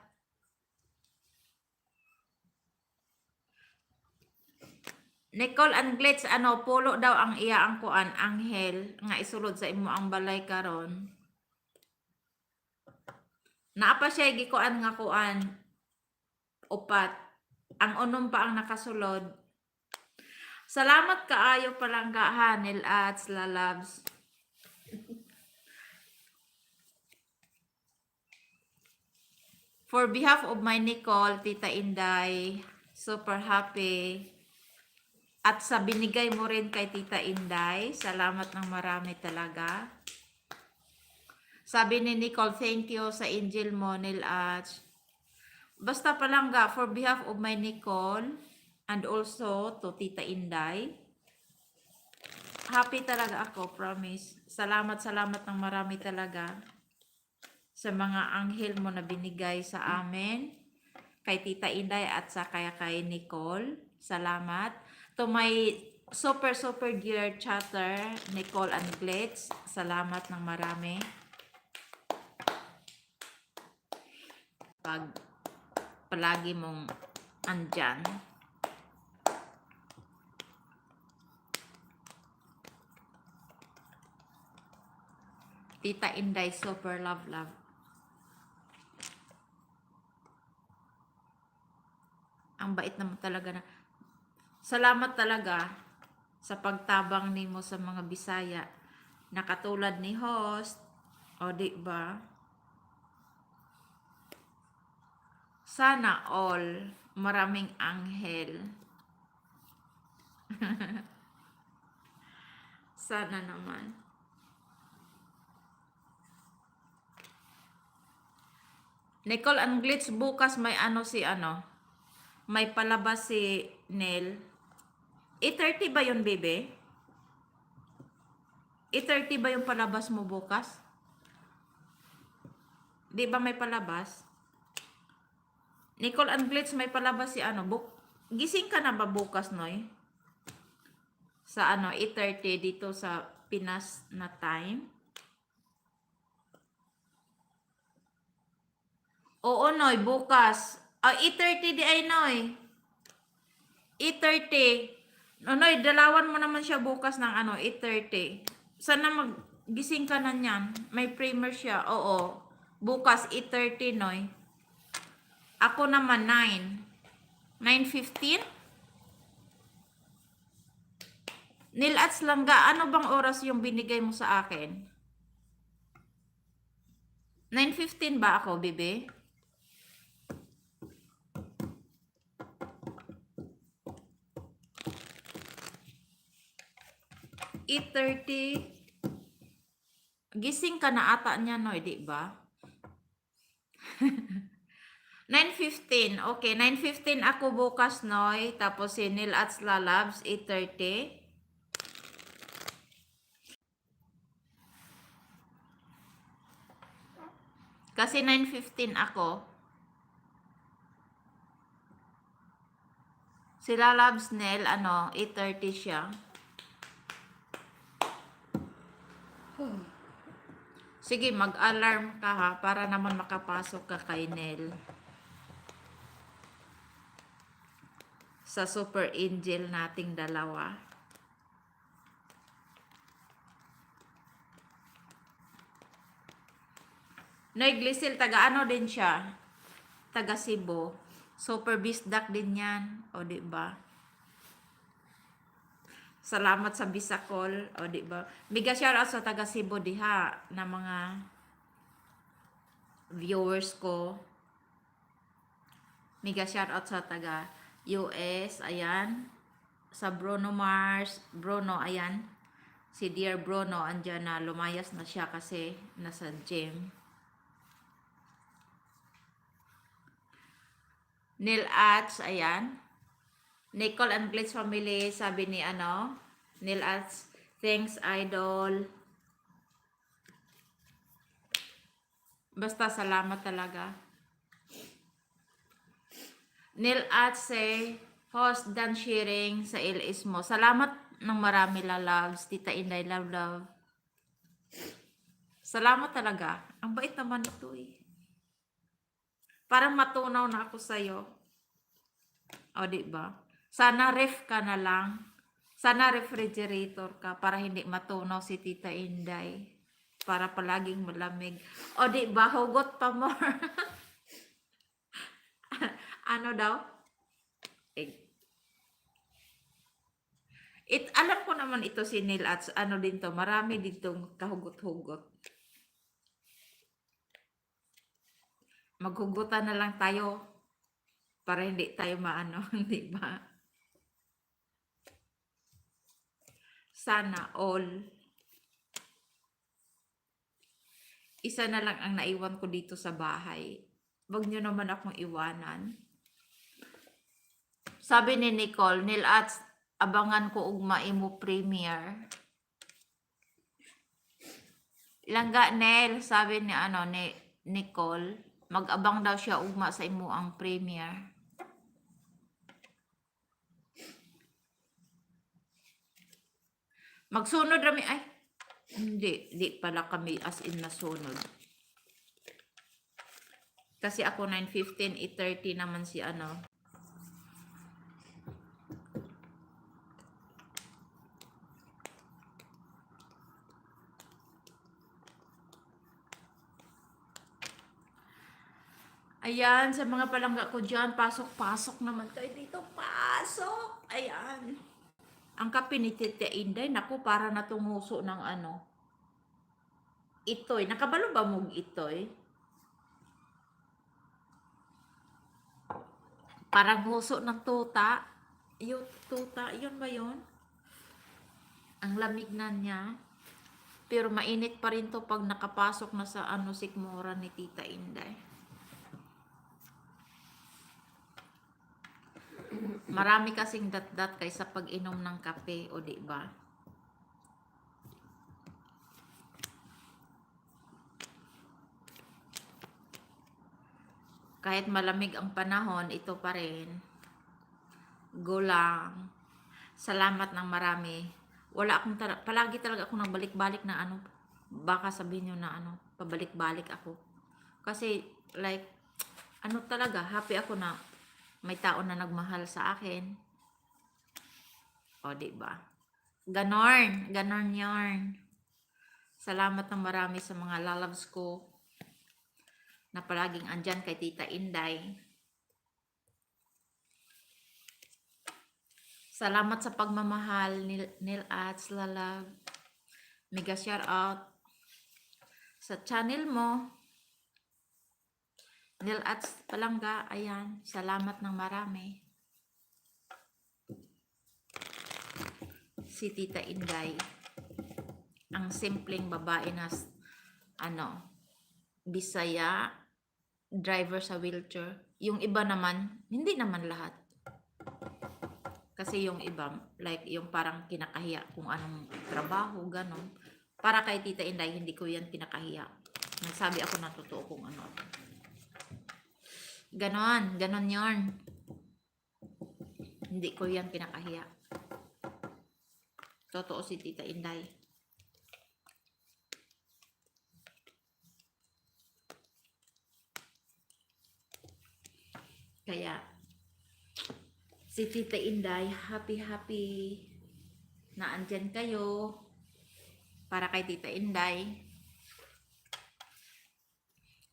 Nicole and Glitz, ano, pulo daw ang iya ang kuan, anghel, nga isulod sa imo ang balay karon. Naapa siya gikuan nga kuan, upat. Ang unom pa ang nakasulod. Salamat kaayo palangga ha, Neil Arts, lalabs. For behalf of my Nicole, Tita Inday, super happy. At sa binigay mo rin kay Tita Inday, salamat ng marami talaga. Sabi ni Nicole, thank you sa angel mo, Neil Arts. Basta palangga, for behalf of my Nicole, and also to Tita Inday, happy talaga ako, promise. Salamat ng marami talaga sa mga anghel mo na binigay sa amin, kay Tita Inday at sa kay Nicole. Salamat. To my super dear chatter, Nicole and Glitz, salamat ng marami. Pag palagi mong andyan. Tita Inday, super love. Ang bait naman talaga na. Salamat talaga sa pagtabang nimo sa mga Bisaya. Na katulad ni host, o di ba? Sana all, maraming anghel. Sana naman. Nicole and Glitz, bukas may may palabas si Nel. 8:30 ba yun, bebe? 8:30 ba yung palabas mo bukas? Di ba may palabas? Nicole and Glitz, may palabas si gising ka na ba bukas, Noy? Sa 8:30 dito sa Pinas na time? Oo, Noy, bukas. 8:30 di ay, Noy. 8:30. Noy, dalawan mo naman siya bukas ng 8:30. Sana gising ka na niyan. May primer siya. Oo. Bukas 8:30, Noy. Ako naman 9. 9:15? Nilats Langga, ano bang oras yung binigay mo sa akin? 9:15 ba ako, bebe? 8:30. Gising ka na ata niya, no, di ba? 9:15. Okay, 9:15 ako bukas, Noy. Tapos si Neil at Lalabs, 8:30. Kasi 9:15 ako. Si Lalabs, Neil, 8:30 siya. Sige, mag-alarm ka ha, para naman makapasok ka kay Nel. Sa Super Angel nating dalawa. Noy Glisil, taga ano din siya? Taga Cebu. Super Bisdak din yan. O, diba? Salamat sa Bisacol. O, diba? Biga shoutout sa taga Cebu diha na mga viewers ko. Mega shoutout sa taga US. Ayan. Sa Bruno Mars. Bruno, ayan. Si Dear Bruno, andyan na. Lumayas na siya kasi nasa gym. Neil Ats, ayan. Nicole and Glitz family, sabi ni Neil Ats, thanks idol. Basta salamat talaga. Neil Ats say, host dan sharing sa ilis mo. Salamat ng marami, loves. Tita Inday, love. Salamat talaga. Ang bait naman ito eh. Parang matunaw na ako sa'yo. O, diba? Sana ref ka na lang. Sana refrigerator ka para hindi matunaw si Tita Inday. Para palaging malamig. O, diba? Hugot pa more. Ano daw? Alam ko naman ito si Neil at din to. Marami ditong kahugot-hugot. Maghugutan na lang tayo para hindi tayo maano, di ba? Sana all. Isa na lang ang naiwan ko dito sa bahay. Wag nyo naman akong iwanan. Sabi ni Nicole, Neil Ats, abangan ko ugma imo premiere. Langga Nel, sabi ni ni Nicole, mag-abang daw siya ugma sa imo ang premiere. Magsunod rami ay. Di pala kami as in nasunod. Kasi ako 9:15, 8:30 naman si Ayan, sa mga palangga ko dyan, pasok naman kayo dito. Pasok! Ayan. Ang kape ni Tita Inday, naku, para natunguso ng itoy. Nakabalo ba mong itoy? Parang nguso ng tuta. Yung tuta, yun ba yun? Ang lamig na niya. Pero mainit pa rin to pag nakapasok na sa sikmura ni Tita Inday. Marami kasing dat-dat kaysa pag-inom ng kape, o di ba? Kahit malamig ang panahon, ito pa rin. Go lang. Salamat ng marami. Wala akong palagi talaga ako nang balik-balik na baka sabihin nyo na pabalik-balik ako. Kasi like talaga, happy ako na may tao na nagmahal sa akin. O, diba? Ganon yarn. Salamat ng marami sa mga lalabs ko na palaging andyan kay Tita Inday. Salamat sa pagmamahal, Neil Ats Lalab. Mega shout out sa channel mo. Neil Ats Palangga, ayan. Salamat ng marami. Si Tita Inday. Ang simpleng babae na Bisaya, driver sa wheelchair. Yung iba naman, hindi naman lahat. Kasi yung iba, like yung parang kinakahiya kung anong trabaho, ganon. Para kay Tita Inday, hindi ko yan kinakahiya. Nagsabi ako na totoo kung ano. Ganon yun. Hindi ko yan kinakahiya. Totoo si Tita Inday. Kaya, si Tita Inday, happy na andyan kayo para kay Tita Inday.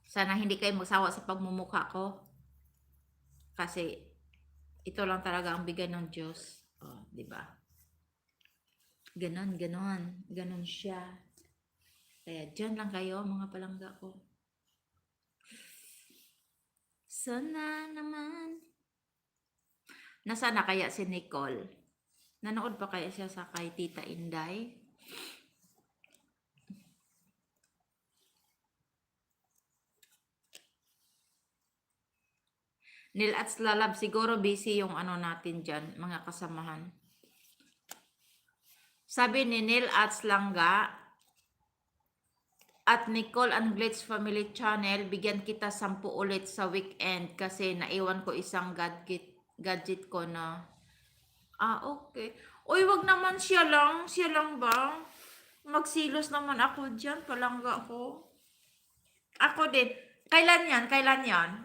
Sana hindi kayo magsawa sa pagmumukha ko. Kasi, ito lang talaga ang bigay ng Diyos. Oh, di ba? Ganon siya. Kaya dyan lang kayo, mga palangga ko. Sana naman. Nasaan na kaya si Nicole? Nanood pa kaya siya sa kay Tita Inday? Neil Ats Lalab, siguro busy yung natin dyan, mga kasamahan. Sabi ni Neil Ats Langga at Nicole and Glitz Family Channel, bigyan kita 10 ulit sa weekend kasi naiwan ko isang gadget ko na. Okay. Uy, wag naman siya lang ba? Magsilos naman ako dyan, palangga ko. Ako din. Kailan yan?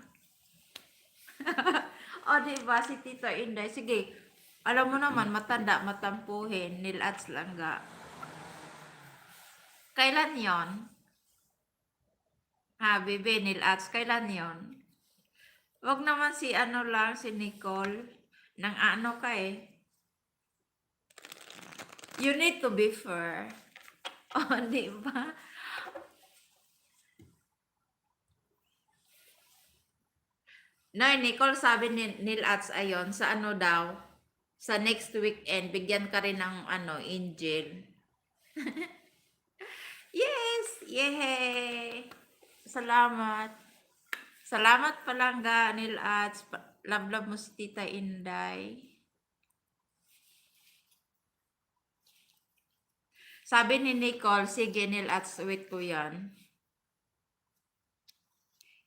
O, diba, si Tita Inday. Sige, alam mo naman, matanda, matampuhin, Neil Ats Langga. Kailan yon? Bebe, Neil Ats, kailan yon? Wag naman si si Nicole. Nang ka eh. You need to be fair. O, diba? Nay, Nicole, sabi ni Neil Ats ayon, sa daw, sa next weekend, bigyan ka rin ng Angel. Yes! Yehey! Salamat. Salamat palangga, Neil Ats. Love mo si Tita Inday. Sabi ni Nicole, sige Neil Ats, wait ko yan.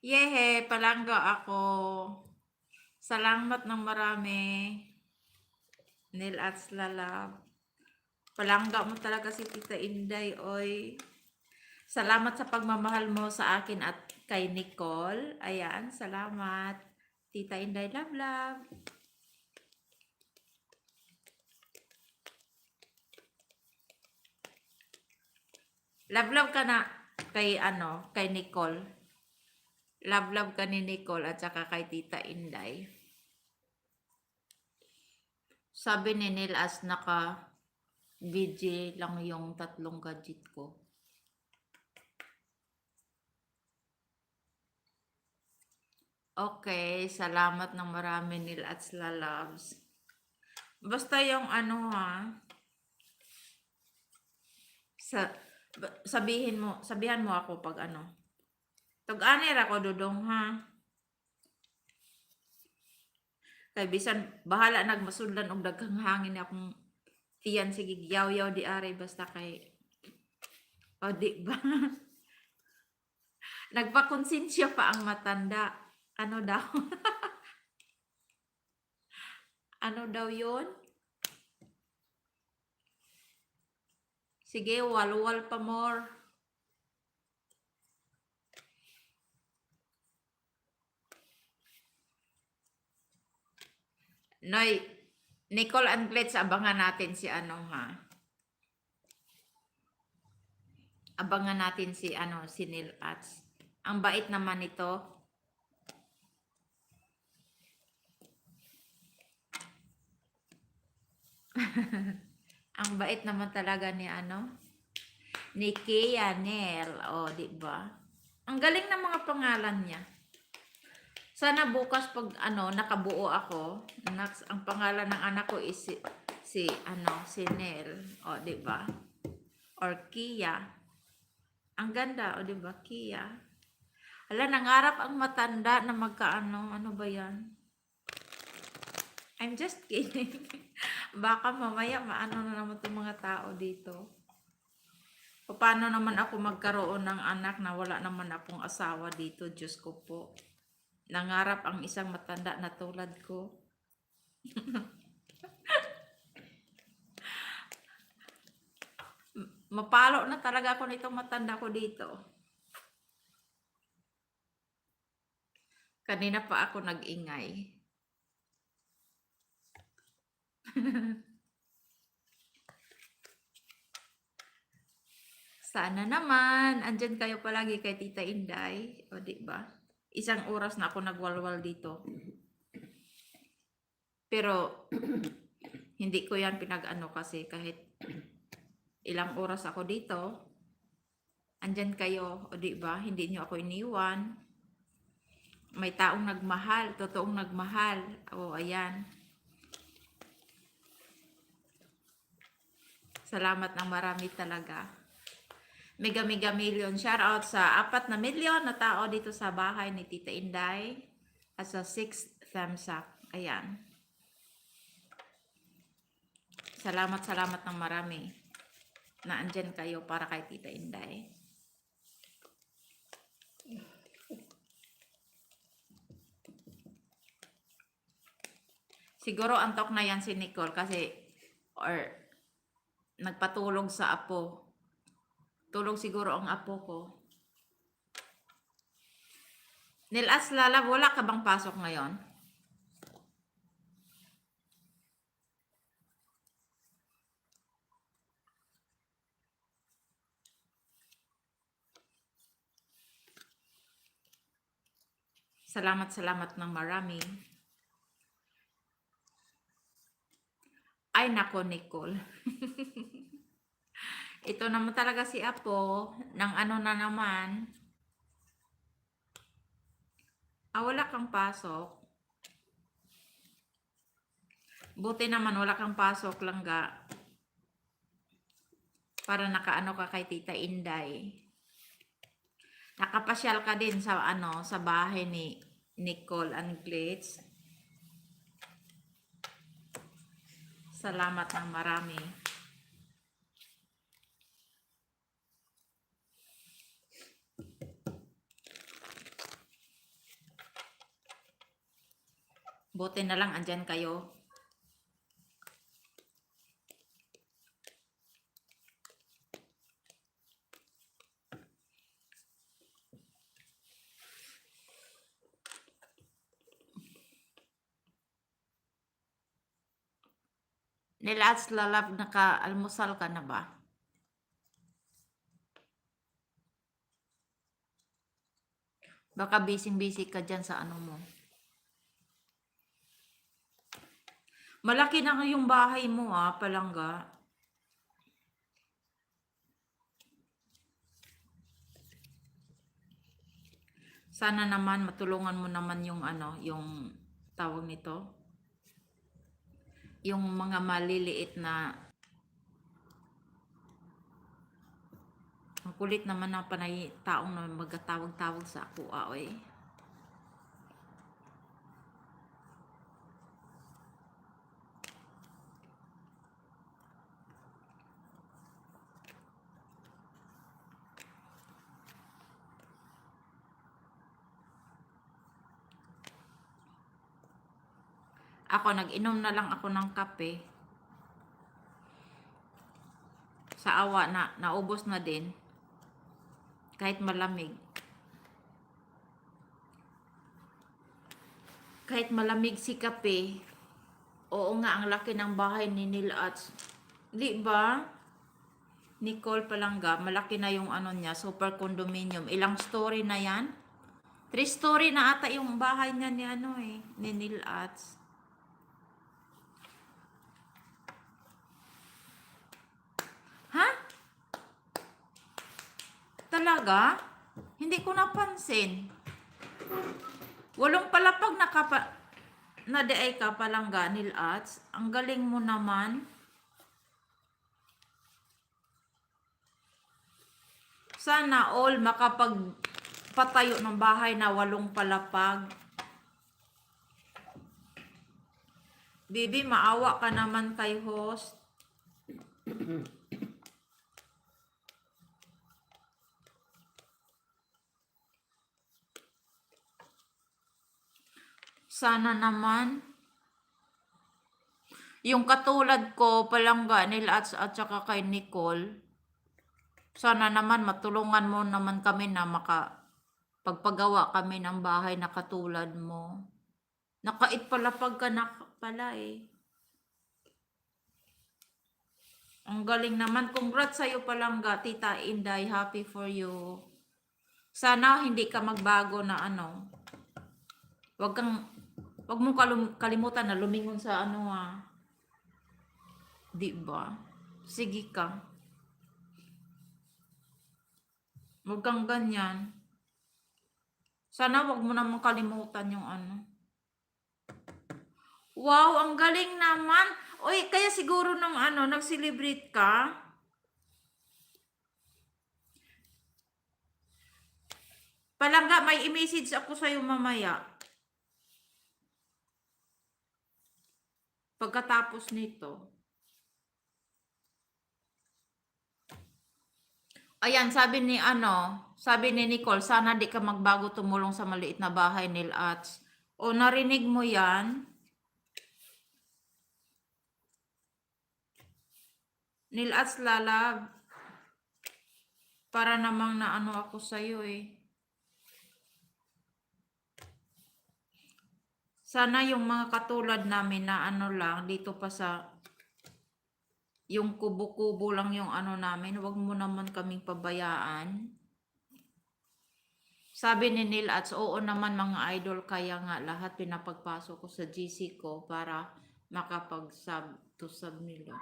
Yehe, palangga ako. Salamat ng marami. Neil Ats Lalab. Palangga mo talaga si Tita Inday, oy. Salamat sa pagmamahal mo sa akin at kay Nicole. Ayan, salamat. Tita Inday, love. Love ka na kay kay Nicole. Love ka ni Nicole at saka kay Tita Inday. Sabi ni Neil as naka-VJ lang yung 3 gadget ko. Okay, salamat ng marami Neil at Lalabs. Basta yung sabihan mo ako pag Tag-anir ako dudong ha. Kay bisan bahala nagmasudlan og daghang hangin akong tiyan sige yaw di ari basta kay di ba? Nagpakonsensya pa ang matanda. Ano daw? Ano daw 'yon? Sige, walwal pa more. Noy, Nicole and Glitz, abangan natin si ha. Abangan natin si si Neil Ats. Ang bait naman nito. Ang bait naman talaga ni ano, ni Kia Nel. O, di ba? Ang galing ng mga pangalan niya. Sana bukas pag ano, nakabuo ako, ang pangalan ng anak ko is si Nel. O, di ba? Or Kia. Ang ganda, o di ba? Kia. Hala, nangarap ang matanda na magkaano. Ano ba yan? I'm just kidding. Baka mamaya maano na naman itong mga tao dito. Paano naman ako magkaroon ng anak na wala naman akong asawa dito? Diyos ko po. Nangarap ang isang matanda na tulad ko. Mapalo na talaga ako nitong matanda ko dito. Kanina pa ako nag-ingay. Sana naman, andyan kayo palagi kay Tita Inday. O, di ba? Isang oras na ako nagwalwal dito. Pero, hindi ko yan pinag-ano kasi kahit ilang oras ako dito, andyan kayo, o di ba? Hindi nyo ako iniwan. May taong nagmahal, totoong nagmahal. O, ayan. Salamat ng marami talaga. Mega million. Shout out sa 4 na milyon na tao dito sa bahay ni Tita Inday. At sa 6 thumbs up. Ayan. Salamat ng marami na andyan kayo para kay Tita Inday. Siguro antok na yan si Nicole kasi or nagpatulog sa apo. Tulog siguro ang apo ko. Nilas Lala, wala ka bang pasok ngayon? Salamat ng marami. Ay nako, Nicole. Ito naman talaga si Apo, ng ano na naman. Wala kang pasok. Buti naman wala kang pasok, langga. Para nakaano ka kay Tita Inday. Nakapasyal ka din sa ano, sa bahay ni Nicole Anglitz. Salamat ng marami. Buti na lang andyan kayo. Nilats Lalab, naka-almusal ka na ba? Baka busy ka dyan sa ano mo. Malaki na yung bahay mo palangga. Sana naman matulungan mo naman yung ano, yung tawag nito. Yung mga maliliit na ang kulit naman ng panay taong na magtawag-tawag sa ako eh. Ako, nag-inom na lang ako ng kape. Sa awa na, naubos na din. Kahit malamig. Kahit malamig si kape, oo nga, ang laki ng bahay ni Nilats. Di ba? Nicole Palangga, malaki na yung ano niya, super condominium. Ilang story na yan? 3 story na ata yung bahay niya ni ano ni Nilats. Talaga? Hindi ko napansin. 8 palapag na ay ka palangga, Nil Arts. Ang galing mo naman. Sana all makapagpatayo ng bahay na 8 palapag. Bibi, maawa ka naman kay host. Sana naman. Yung katulad ko, palangga, nila at saka kay Nicole. Sana naman matulungan mo naman kami na pagpagawa kami ng bahay na katulad mo. Nakait palapag ka na pala eh. Ang galing naman. Congrats sa'yo palangga, Tita Inday. Happy for you. Sana hindi ka magbago na ano. Wag mo kalimutan na lumingon sa ano Di ba? Sige ka. Wag kang ganyan. Sana wag mo naman kalimutan yung ano. Wow, ang galing naman. Oy, kaya siguro nung nag-celebrate ka. Palangga, may i-message ako sa'yo mamaya. Pagkatapos nito. Ayan, sabi ni Nicole, sana di ka magbago tumulong sa maliit na bahay ni Ats. O, narinig mo yan? Nil Ats Lalab. Para namang naano ako sa'yo eh. Sana yung mga katulad namin na lang, dito pa sa yung kubo-kubo lang yung namin, wag mo naman kaming pabayaan. Sabi ni Neil Ats, oo naman mga idol, kaya nga lahat pinapagpasok ko sa GC ko para makapag-sub to sub nila.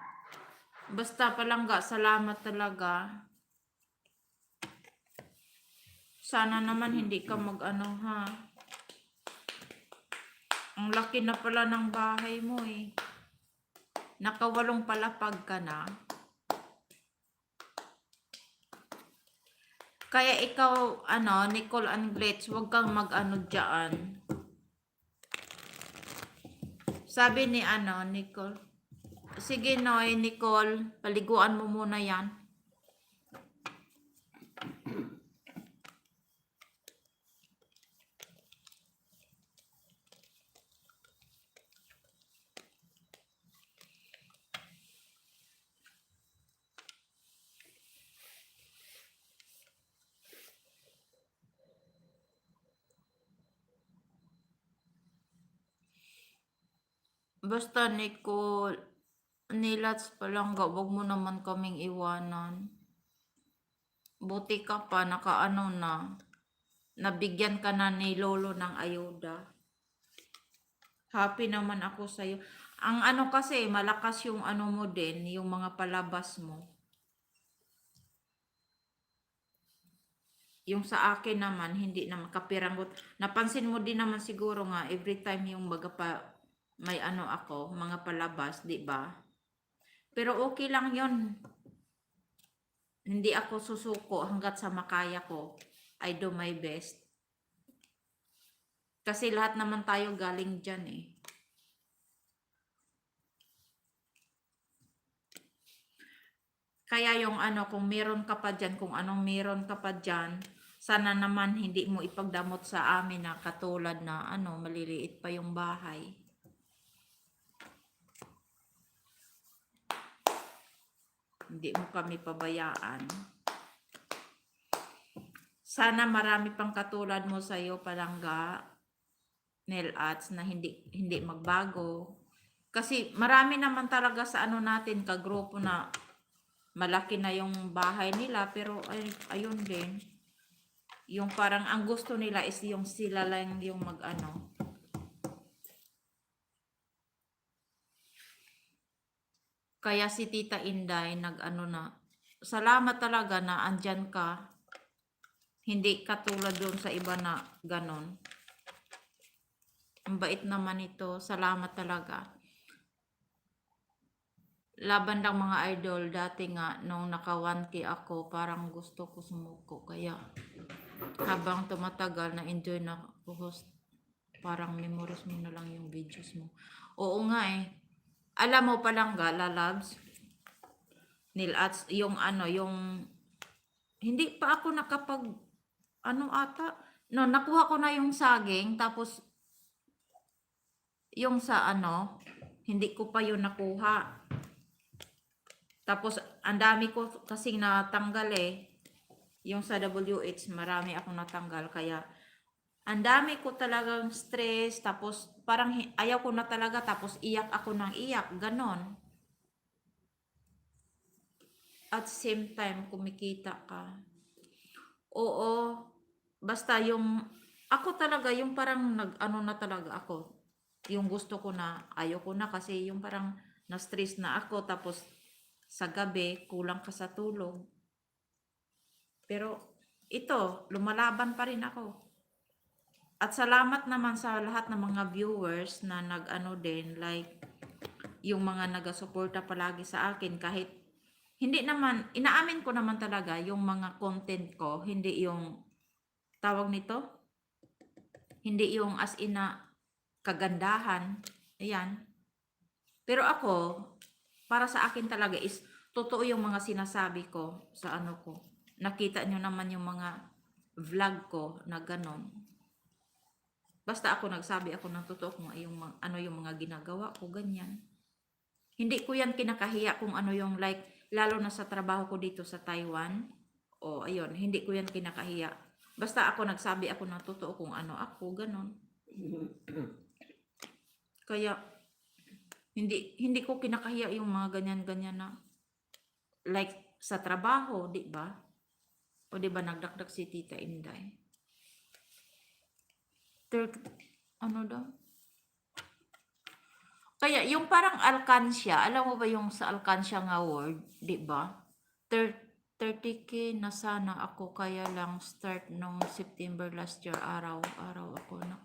Basta palangga, salamat talaga. Sana naman hindi ka ha. Ang laki na pala ng bahay mo eh. Naka-8 palapag ka na. Kaya ikaw, Nicole Anglets, huwag kang dyan. Sabi ni Nicole. Sige Noy, Nicole, paliguan mo muna yan. Basta Nicole, Nilats palangga, wag mo naman kaming iwanan. Buti ka pa, nabigyan ka na ni Lolo ng ayuda. Happy naman ako sa'yo. Ang kasi, malakas yung mo din, yung mga palabas mo. Yung sa akin naman, hindi naman kapiranggot. Napansin mo din naman siguro nga, every time yung may ako, mga palabas, di ba? Pero okay lang yon. Hindi ako susuko hanggat sa makaya ko. I do my best. Kasi lahat naman tayo galing dyan eh. Kaya yung kung meron ka pa dyan, kung anong meron ka pa dyan, sana naman hindi mo ipagdamot sa amin na katulad na maliliit pa yung bahay. Hindi mo kami pabayaan. Sana marami pang katulad mo sa'yo, palangga, Nel Arts, na hindi magbago. Kasi marami naman talaga sa natin, kagrupo na malaki na yung bahay nila, pero ayun din. Yung parang ang gusto nila is yung sila lang yung Kaya si Tita Inday salamat talaga na andyan ka. Hindi katulad doon sa iba na ganon. Ang bait naman ito. Salamat talaga. Laban lang mga idol. Dati nga, nung naka 1K ako, parang gusto ko sumuko. Kaya, habang tumatagal, na-enjoy na ako host. Parang memories mo na lang yung videos mo. Oo nga eh. Alam mo palang ga, lalabs, nail arts, yung ano, yung, hindi pa ako nakapag, ano ata, no, nakuha ko na yung saging, tapos, yung sa ano, hindi ko pa yun nakuha. Tapos, ang dami ko kasing natanggal eh. Yung sa WH, marami akong natanggal. Kaya, ang dami ko talagang stress. Tapos, parang ayaw ko na talaga. Tapos, iyak ako ng iyak. Ganon. At same time, kumikita ka. Oo. Basta yung, ako talaga, yung parang nag-ano na talaga ako. Yung gusto ko na, ayaw ko na kasi yung parang na-stress na ako. Tapos, sa gabi, kulang ka sa tulog. Pero, ito, lumalaban pa rin ako. At salamat naman sa lahat ng mga viewers na nag-ano din, like, yung mga nagasuporta palagi sa akin kahit hindi naman, inaamin ko naman talaga yung mga content ko, hindi yung tawag nito, hindi yung as in na kagandahan, ayan. Pero ako, para sa akin talaga is, totoo yung mga sinasabi ko sa ano ko. Nakita nyo naman yung mga vlog ko na ganon. Basta ako nagsabi ako ng totoo kung ano yung mga ginagawa ko, ganyan. Hindi ko yan kinakahiya kung ano yung like, lalo na sa trabaho ko dito sa Taiwan. O ayun, hindi ko yan kinakahiya. Basta ako nagsabi ako ng totoo kung ano ako, ganon. Kaya, hindi ko kinakahiya yung mga ganyan-ganyan na like sa trabaho, di ba? O di ba nagdakdak si Tita Inday? Ano daw? Kaya yung parang alkansya, alam mo ba yung sa alkansya nga word, di ba? 30K na sana ako, kaya lang start nung September last year, araw-araw ako na.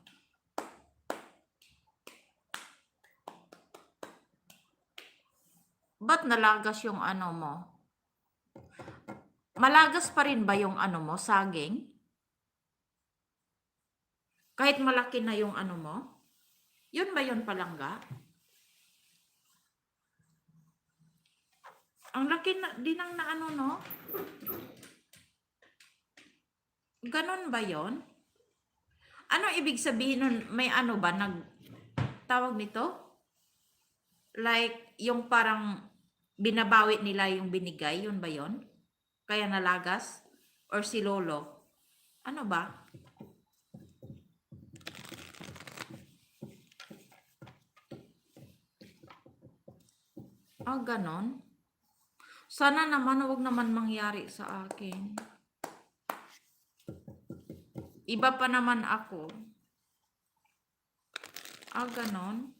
Ba't nalagas yung ano mo? Malagas pa rin ba yung ano mo, saging? Kahit malaki na yung ano mo? Yun ba yun palangga? Ang laki na din ang naano, no? Ganon ba yon? Ano ibig sabihin nun? May ano ba? Tawag nito? Like, yung parang binabawi nila yung binigay, yun ba yon? Kaya nalagas? Or si Lolo? Ano ba? Ganon. Sana naman, huwag naman mangyari sa akin. Iba pa naman ako. Ganon.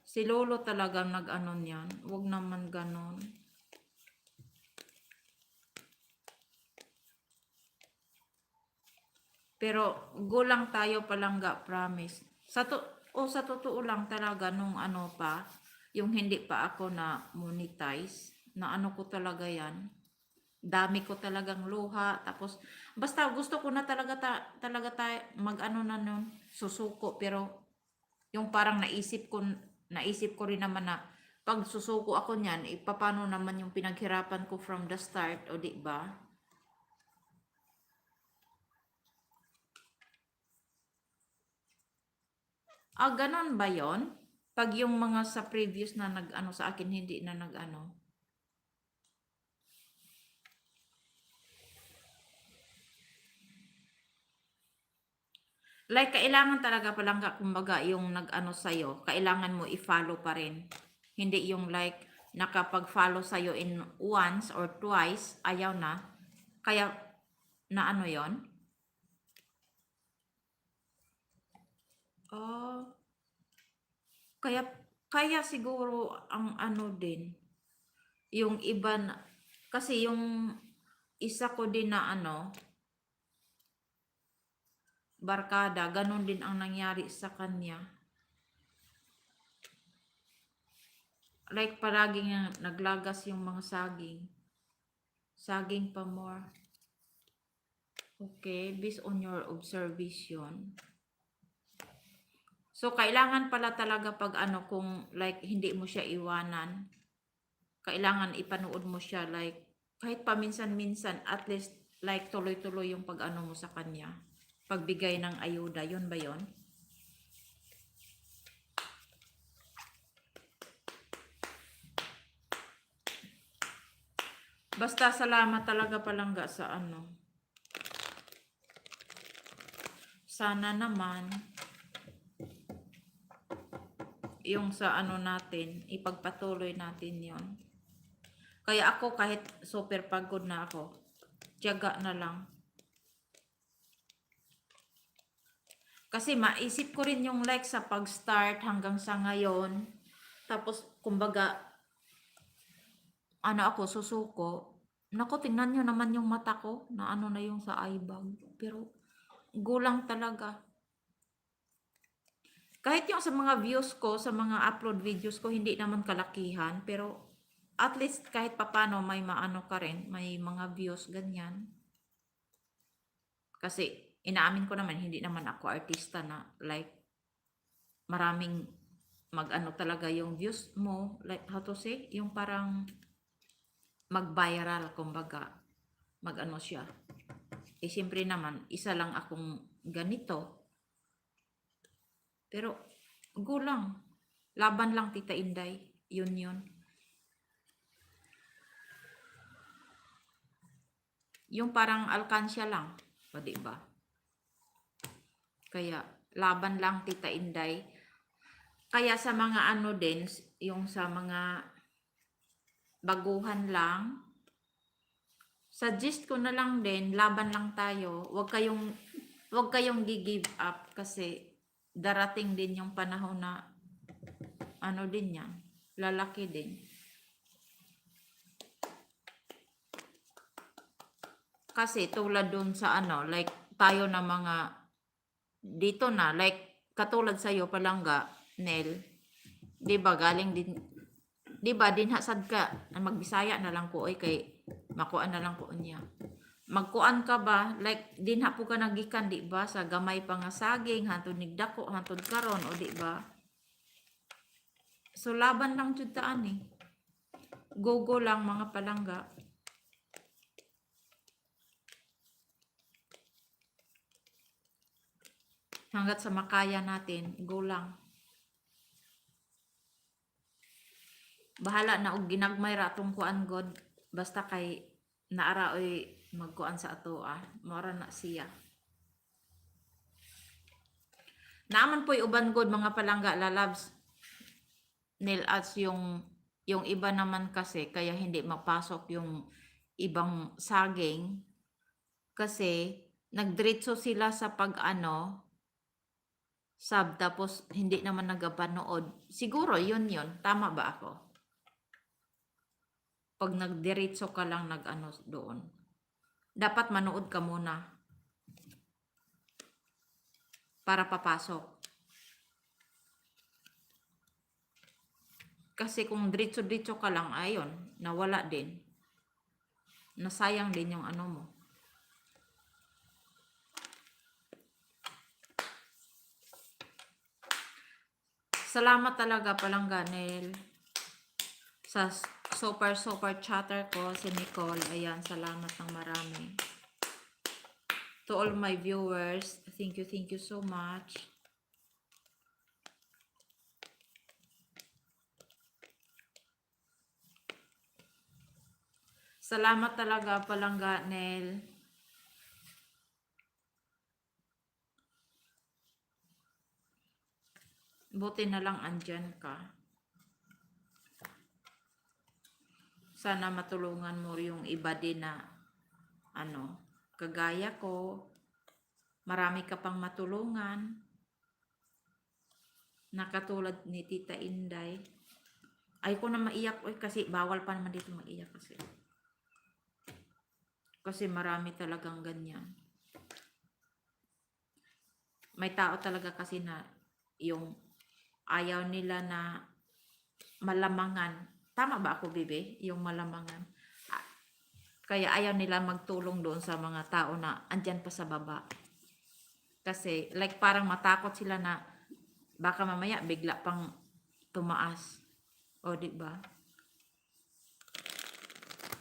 Si Lolo talagang nag-ano niyan. Huwag naman ganon. Pero gulang tayo palangga, promise. Sa totoo lang talaga nung ano pa, yung hindi pa ako na monetize, na ano ko talaga yan. Dami ko talagang luha, tapos basta gusto ko na talaga tayo mag-ano na nun, susuko, pero yung parang naisip ko rin naman na pag susuko ako niyan, paano naman yung pinaghirapan ko from the start, o di ba? Ganon ba yon? Pag yung mga sa previous na nag-ano sa akin, hindi na nag-ano. Like, kailangan talaga palang, kumbaga, yung nag-ano sa'yo, kailangan mo i-follow pa rin. Hindi yung like, nakapag-follow sa'yo in once or twice, ayaw na. Kaya, na ano yon? Kaya siguro ang ano din, yung iba na, kasi yung isa ko din na ano, barkada, ganun din ang nangyari sa kanya. Like palaging naglagas yung mga saging. Saging pa more. Okay, based on your observation. So, kailangan pala talaga pag ano, kung like hindi mo siya iwanan, kailangan ipanood mo siya like kahit paminsan-minsan, at least like tuloy-tuloy yung pag ano mo sa kanya. Pagbigay ng ayuda, yun ba yun? Basta salamat talaga palangga sa ano. Sana naman yung sa ano natin, ipagpatuloy natin yon. Kaya ako kahit super pagod na ako, tiyaga na lang. Kasi maisip ko rin yung like sa pag-start hanggang sa ngayon. Tapos kumbaga, ano ako, susuko. Naku, tingnan nyo naman yung mata ko na ano na yung sa eye bag. Pero gulang talaga. Kahit yung sa mga views ko, sa mga upload videos ko, hindi naman kalakihan. Pero at least kahit papano may maano ka rin, may mga views, ganyan. Kasi inaamin ko naman, hindi naman ako artista na like maraming mag-ano talaga yung views mo. Like how to say, yung parang mag-viral, kumbaga. Mag-ano siya. Eh siyempre naman, isa lang akong ganito. Pero, gulang. Laban lang, Tita Inday. Yun yun. Yung parang alkansya lang. O, diba? Kaya, laban lang, Tita Inday. Kaya sa mga ano din, yung sa mga baguhan lang, suggest ko na lang din, laban lang tayo. Huwag kayong gi-give up kasi darating din yung panahon na ano din yan, lalaki din. Kasi tulad dun sa ano, like tayo na mga dito na, like katulad sa'yo palangga, Nel, 'di ba galing din, 'di ba dinhasad ka, magbisaya na lang ko oy kay makuan na lang ko niya. Magkuan ka ba, like dinha po ka nagikan, 'di ba, sa gamay pa nga saging hantud nigdako hantud karon, o 'di ba? So laban lang jud taan eh. Go lang mga palangga. Hanggat sa makaya natin, go lang. Bahala na og ginagmay ra atong kuan god, basta kay naara oy magkuan sa ato mora na siya. Naaman po'y uban god mga palangga lalabs. Nail arts yung iba naman kasi kaya hindi mapasok yung ibang saging kasi nagdiretso sila sa pag-ano sub tapos hindi naman nagapanood. Siguro yun, tama ba ako? Pag nagdiretso ka lang nag-ano doon, dapat manood ka muna para papasok. Kasi kung diretso-diretso ka lang, ayon, nawala din. Nasayang din yung ano mo. Salamat talaga palangga, Nel. Sa super chatter ko, si Nicole. Ayan, salamat ng marami. To all my viewers, thank you so much. Salamat talaga palangga, Nel. Buti na lang andyan ka. Sana matulungan mo yung iba din na ano, kagaya ko. Marami ka pang matulungan. Nakatulad ni Tita Inday. Ay ko na maiyak kasi bawal pa naman dito maiyak kasi. Kasi marami talagang ganyan. May tao talaga kasi na yung ayaw nila na malamangan. Tama ba ako, Bibi? Yung malamangan. Ah, Kaya ayaw nila magtulong doon sa mga tao na andyan pa sa baba. Kasi like parang matakot sila na baka mamaya bigla pang tumaas. O, di ba?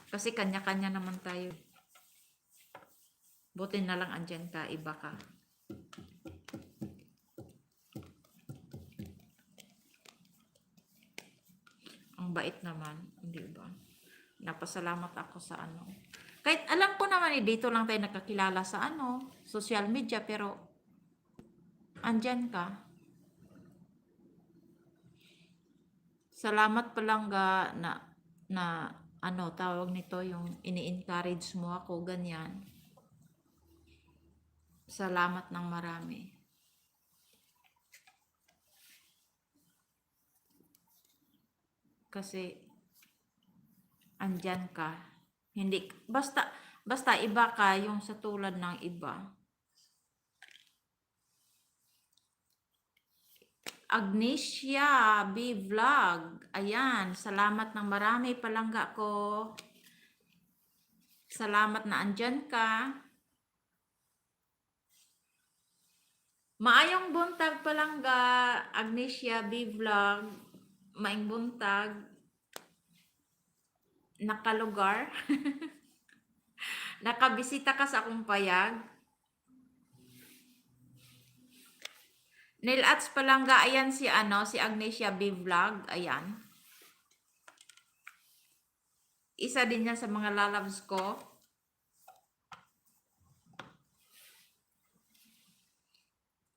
Kasi kanya-kanya naman tayo. Buti na lang andyan ka, iba ka. Ang bait naman, di ba? Napasalamat ako sa ano. Kahit alam ko naman dito lang tayo nakakilala sa social media, pero andyan ka. Salamat palangga na tawag nito, yung ini-encourage mo ako, ganyan. Salamat ng marami. Kasi andyan ka. Hindi basta iba ka yung sa tulad ng iba. Agnesia B Vlog. Ayan, salamat ng marami palangga ko. Salamat na andyan ka. Maayong buntag palangga, Agnesia B Vlog. Maayong buntag. Nakalugar. Nakabisita ka sa akong payag. Nail arts palangga, ayan si Agnesia B Vlog, ayan. Isa din yan sa mga lalabs ko.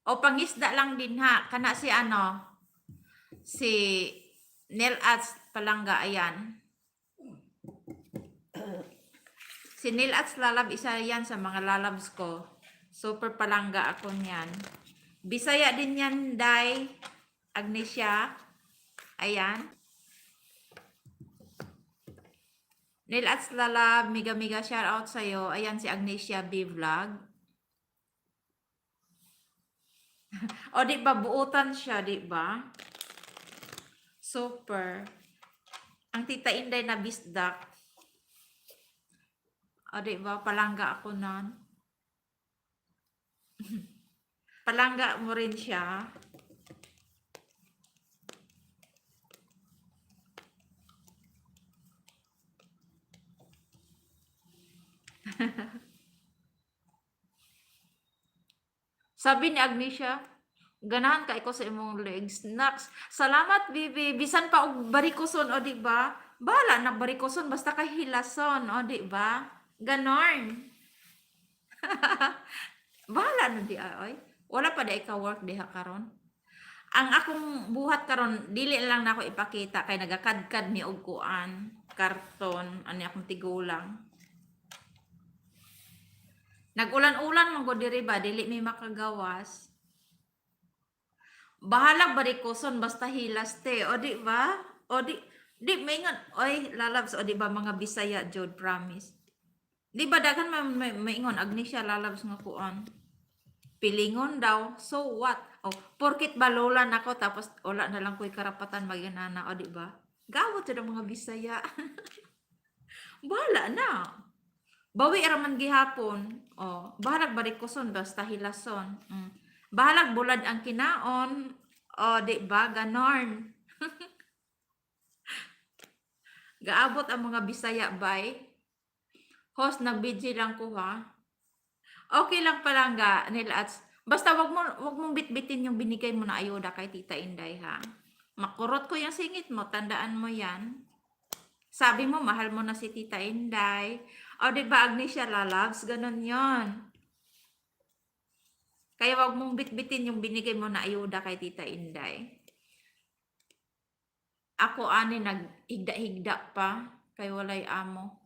O pangisda lang din ha, kana si si nail arts palangga, ayan. Si nail arts lalab, isa yan sa mga lalabs ko. Super palangga ako niyan. Bisaya din yan, Day. Agnesia. Ayan. Nail arts lalab, miga shout out sa'yo. Ayan si Agnesia B Vlog. O di ba, buutan siya, di ba? Super. Ang tita Inday na bisdak. O di ba, palangga ako nun. Palangga mo rin siya. Sabi ni Agnesia, ganahan ka iko sa imong legs. Next, salamat bibi. Bisan pa og barikoson, o di ba? Bahala na barikoson basta kay hilason, o di ba? Ganon. Bahala na di ay. Wala pa di ka work diha karon. Ang akong buhat karon dili lang nako ipakita kay nagakadkad ni og kuan, karton, ani akong tigulang. Nagulan-ulan man gud diri ba, dili may makagawas. Bahala barikoson basta hilas te, o di ba? O di maingon, oy lalabs, o di ba mga Bisaya jud, promise. Di ba daghan maingon Agnesia lalabs nga kuan. Pilingon daw, so what? Oh, porkit balola nako tapos wala na lang ko'y karapatan maginana, o di ba? Gawat jud ang mga Bisaya. Bahala na. Bawi araman gihapon. Oh, bahalag barikoson basta hilason. Bahalag bulad ang kinaon. O, di ba? Ganon. Gaabot ang mga Bisaya, bay. Host, nag-BG lang ko, ha? Okay lang palangga, nila at basta wag mong bitbitin yung binigay mo na ayuda kay Tita Inday, ha? Makurot ko yung singit mo, tandaan mo yan. Sabi mo, mahal mo na si Tita Inday. O, di ba, Agnesia lalabs? Ganon yon. Kaya wag mong bitbitin yung binigay mo na ayuda kay Tita Inday. Ako ani naghigda-higda pa kay walay amo.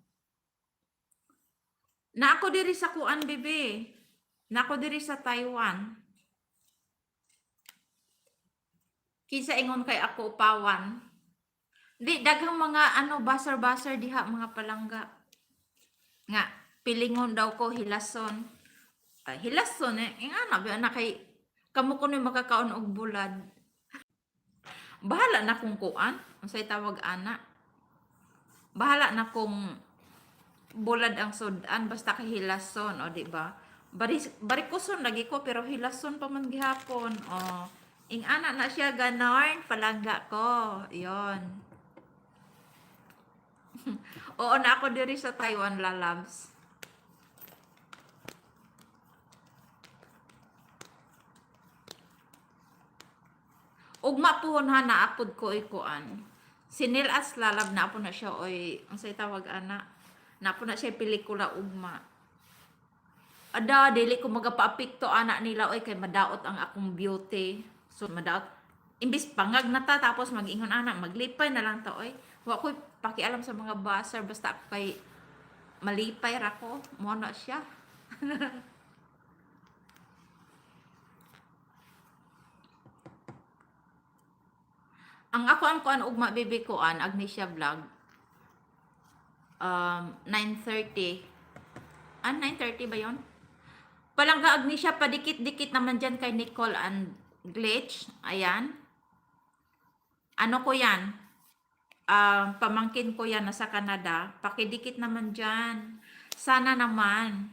Na ako diri sa kuan, bebe. Na ako diri sa Taiwan. Kinsa ingon kay ako upawan. Di daghang mga basar-basar diha mga palangga. Nga Pilingon daw ko hilason. Ay, hilason eh. Ang anak, na kay kamo ko ni makakaon og bulad. Bahala na kung kuan. Ang say tawag ana. Bahala na kung bulad ang sudan basta kay hilason, o di ba? Barikuson lagi ko pero hilason pa man gihapon. O, ing ana na siya ganon, palangga ko. 'Yon. Oo na ako diri sa Taiwan, lalabs. Ugma puhon ha na apod ko ikuan. Sinil as lalab na po na siya oy, ang say tawag ana. Na po na siya pelikula ugma. Ada dili ko magapaapekto ana nila oy kay madaot ang akong beauty. So madaot imbis pangag na ta tapos mag-ingon ana maglipay na lang ta oy. Wa ko'y pakialam sa mga buzzer basta ako kay malipay ra ko mo na siya. Ang ako ang kuan ugma bibi kuan Agnesia vlog 9:30. 9:30 ba 'yon? Palangga Agnesia padikit-dikit naman diyan kay Nicole and Glitch. Ayan. Ano ko 'yan? Pamangkin ko 'yan nasa Canada. Pakidikit naman diyan. Sana naman.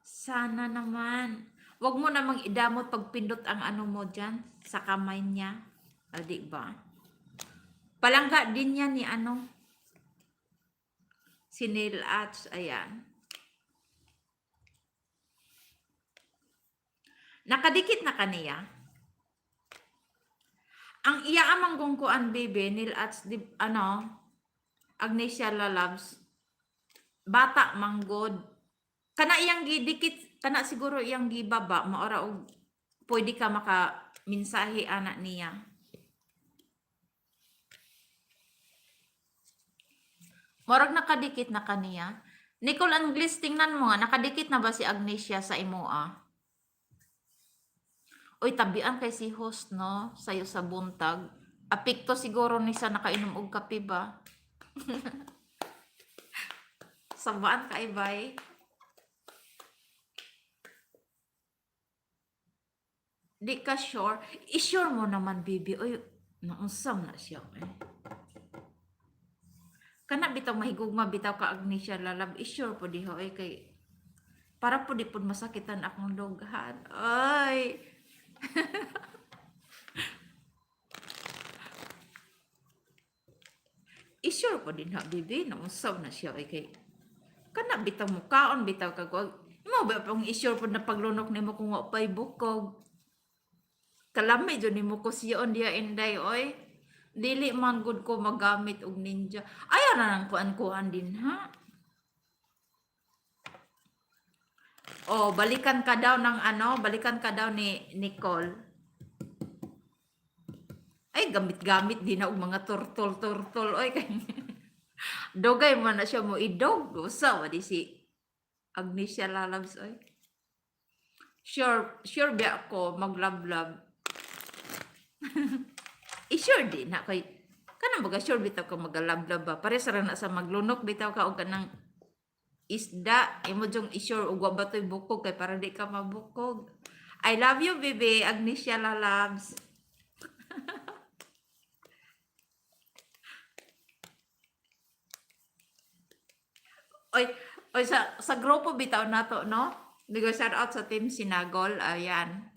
Sana naman. Wag mo namang idamot pagpindot ang ano mo diyan sa kamay niya. Di ba? Palangga din yan ni ano. Si Neil Arts, ayan. Nakadikit na kaniya. Ang iya amang gungkuan baby, Neil Arts, ano, Agnesia Lalabs, bata manggod. Kana iyang gidikit, kana siguro iyang gibaba, maora og pwede ka maka minsahe anak niya. Morag nakadikit na kaniya. Nicole and Gliss, tingnan mo nga, nakadikit na ba si Agnesia sa imoa? Uy, tabian kay si host, no? Sayo sa buntag. Apikto siguro ni sa nakainom og kape ba? Sabaan ka, ibay. Di ka sure? I-sure mo naman, baby. Uy, naunsam na siya. Kana bitaw mahigugma bitaw ka Agnesia Lalab, i-sure po diho ay kay para po di po masakitan akong lughan. Ay. I-sure po din ha, bibi, nausaw na siya ay kay kana bitaw mo kaon bitaw ka ko. Mo ba pang i-sure po na paglunok nimo kung wa pay bukog. Kalamay jud nimo ko siyon dia inday oy. Dili man gud ko magamit og ninja. Ayaw na nang kuan-kuan din ha. Oh, balikan ka daw ng ano, balikan ka daw ni Nicole. Ay, gamit-gamit din na og mga turtol-turtol. Oy, kay dogay man na siya mo idog. Usa wa di si Agnesia Lalabs oy. Sure ba ako maglablab. I-sure din na kay kanang baga sure bitaw ka magalablab ba. Pare sa na sa maglunok bitaw ka og kanang isda imo jung i-sure og wa ba toy bukog kay para di ka mabukog. I love you baby Agnesia Lalabs. oy sa grupo bitaw nato no. Digo shout out sa team Sinagol. Ayan.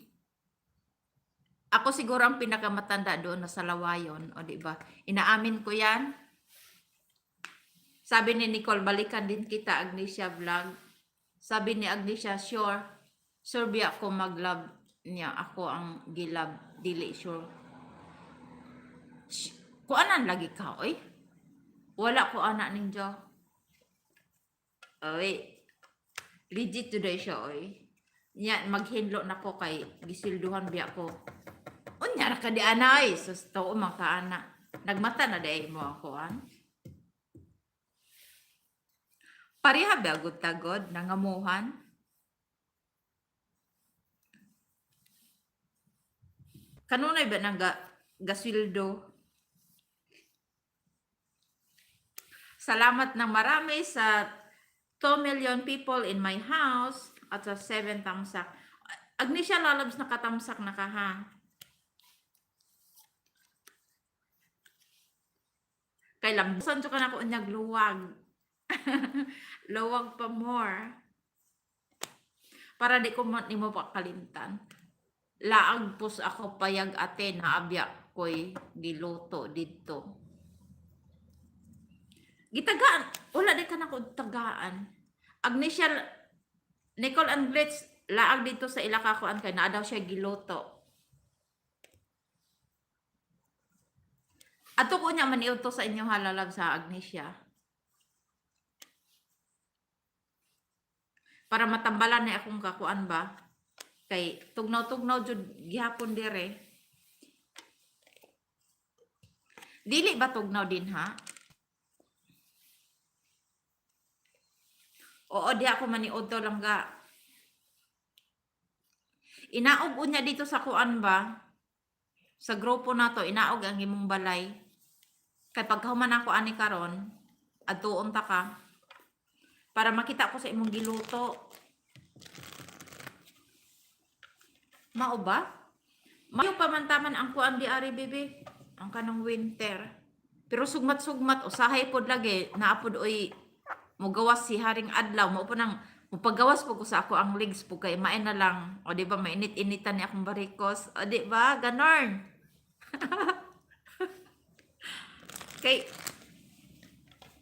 Ako siguro ang pinakamatanda doon na sa Lawayon, o di ba? Inaamin ko 'yan. Sabi ni Nicole, balikan din kita Agnesia vlog. Sabi ni Agnesia, sure. Sure biya ako mag-love niya. Ako ang gilab, dili sure. Kuanan lagi ka, oy. Wala ko anak ninyo. Oy. Legit today siya, oy. Nya maghinlo na ko kay gisilduhan biya ko. Unya ra ka di anay, sus to man ka ana. Nagmata na day mo ako an. Pareha ba gud tagod nangamuhan? Kanunay ba nang gaswildo? Salamat ng marami sa 2 million people in my house at sa 7 tamsak. Agnesia lalabs nakatamsak na ka ha. Kay lambusan ka na ko unyag luwag. Luwag pa more. Para di ko nimo pa kalimtan. Laag pus ako payag ate na abya ko'y giluto dito. Gitagaan, wala di ka na ko tagaan. Agnesia, Nicole and Glitz, laag dito sa ilakakuan kay naa daw siya giluto. Ato ko niya maniuto sa inyo halalab sa Agnesia. Para matambalan na akong kakuan ba? Kay tugnaw-tugnaw jud gihapon dire. Dili ba tugnaw din ha? Oo, di ako maniudto lang ga. Inaog unya dito sa kuan ba? Sa grupo na to, inaog ang imong balay. Kay pagkahuman ako ani karon, adtuon ta ka. Para makita ko sa imong giluto. Mao ba? Mayo pamantaman ang kuan di ari bebe. Ang kanang winter. Pero sugmat-sugmat usahay pod lagi naapod oy mugawas si haring adlaw mo po nang mupagawas po ko sa ako ang legs po kay main na lang o di ba mainit-initan ni akong barikos o di ba ganon. Kay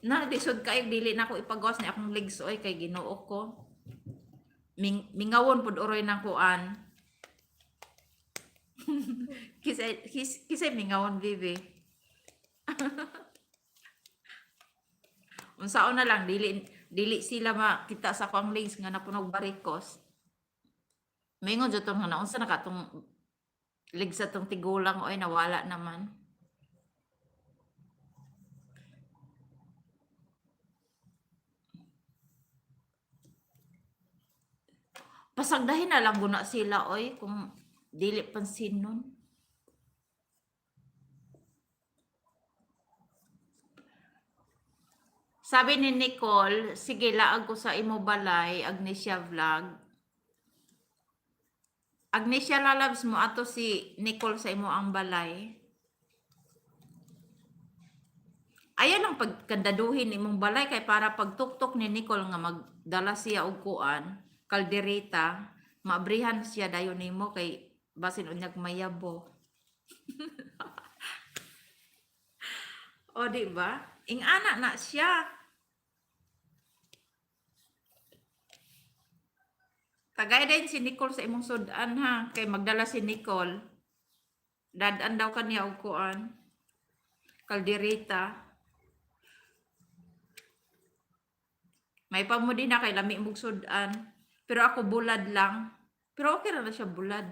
na disod kayo dili na ako ipagawas ni akong legs oy kay Ginoo ko. Mingawon pod oroy nang kuan. Kisay mingawon bibi. Unsaon na lang dili sila makita sa akong legs nga napunog barikos. Mingon jud tong nga unsa na ka tong legs sa tong tigulang oy nawala naman. Pasagdahin na lang guna sila oy kung dili pansin nun. Sabi ni Nicole, sige laag ko sa imo balay, Agnesia vlog. Agnesia lalabs mo ato si Nicole sa imo ang balay. Ayan ang pagkandaduhin imong balay kay para pagtuktok ni Nicole nga magdala siya og kuan, kaldereta, maabrihan siya dayon nimo kay basin unyag mayabo. O di ba? Ingana na siya. Tagay din si Nicole sa imong sudan ha kay magdala si Nicole. Dadan daw kaniya og kuan, kaldereta. May pamudi na kay lami mong sudan. Pero ako bulad lang. Pero okay na siya bulad.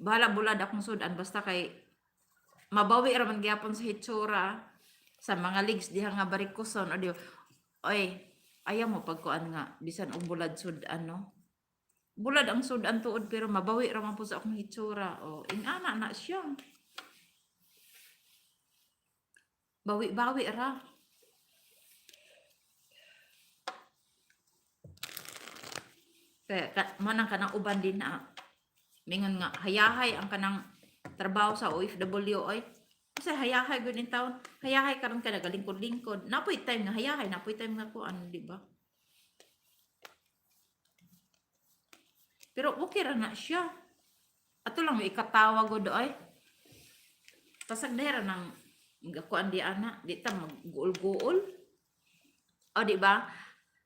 Bahala bulad akong sudan basta kay mabawi raman gyapon sa hitsura sa mga legs diha nga barikoson o di oy ayaw mo pagkuan nga bisan og bulad sudan no. Bulad ang sudan tuod pero mabawi raman po sa akong hitsura. O ingana na siya. Bawi-bawi ra. Kaya manang kanang uban din na mingon nga hayahay ang kanang trabaho sa OFW oy. Kasi hayahay gud in taon. Hayahay karon ka nagalingkod-lingkod. Napoy time nga hayahay, napoy time nga kuan, di ba? Pero okay ra na siya. Ato lang may ikatawa gud oy. Pasagdera nang kuan di ana, di ta magguol-guol. O di ba?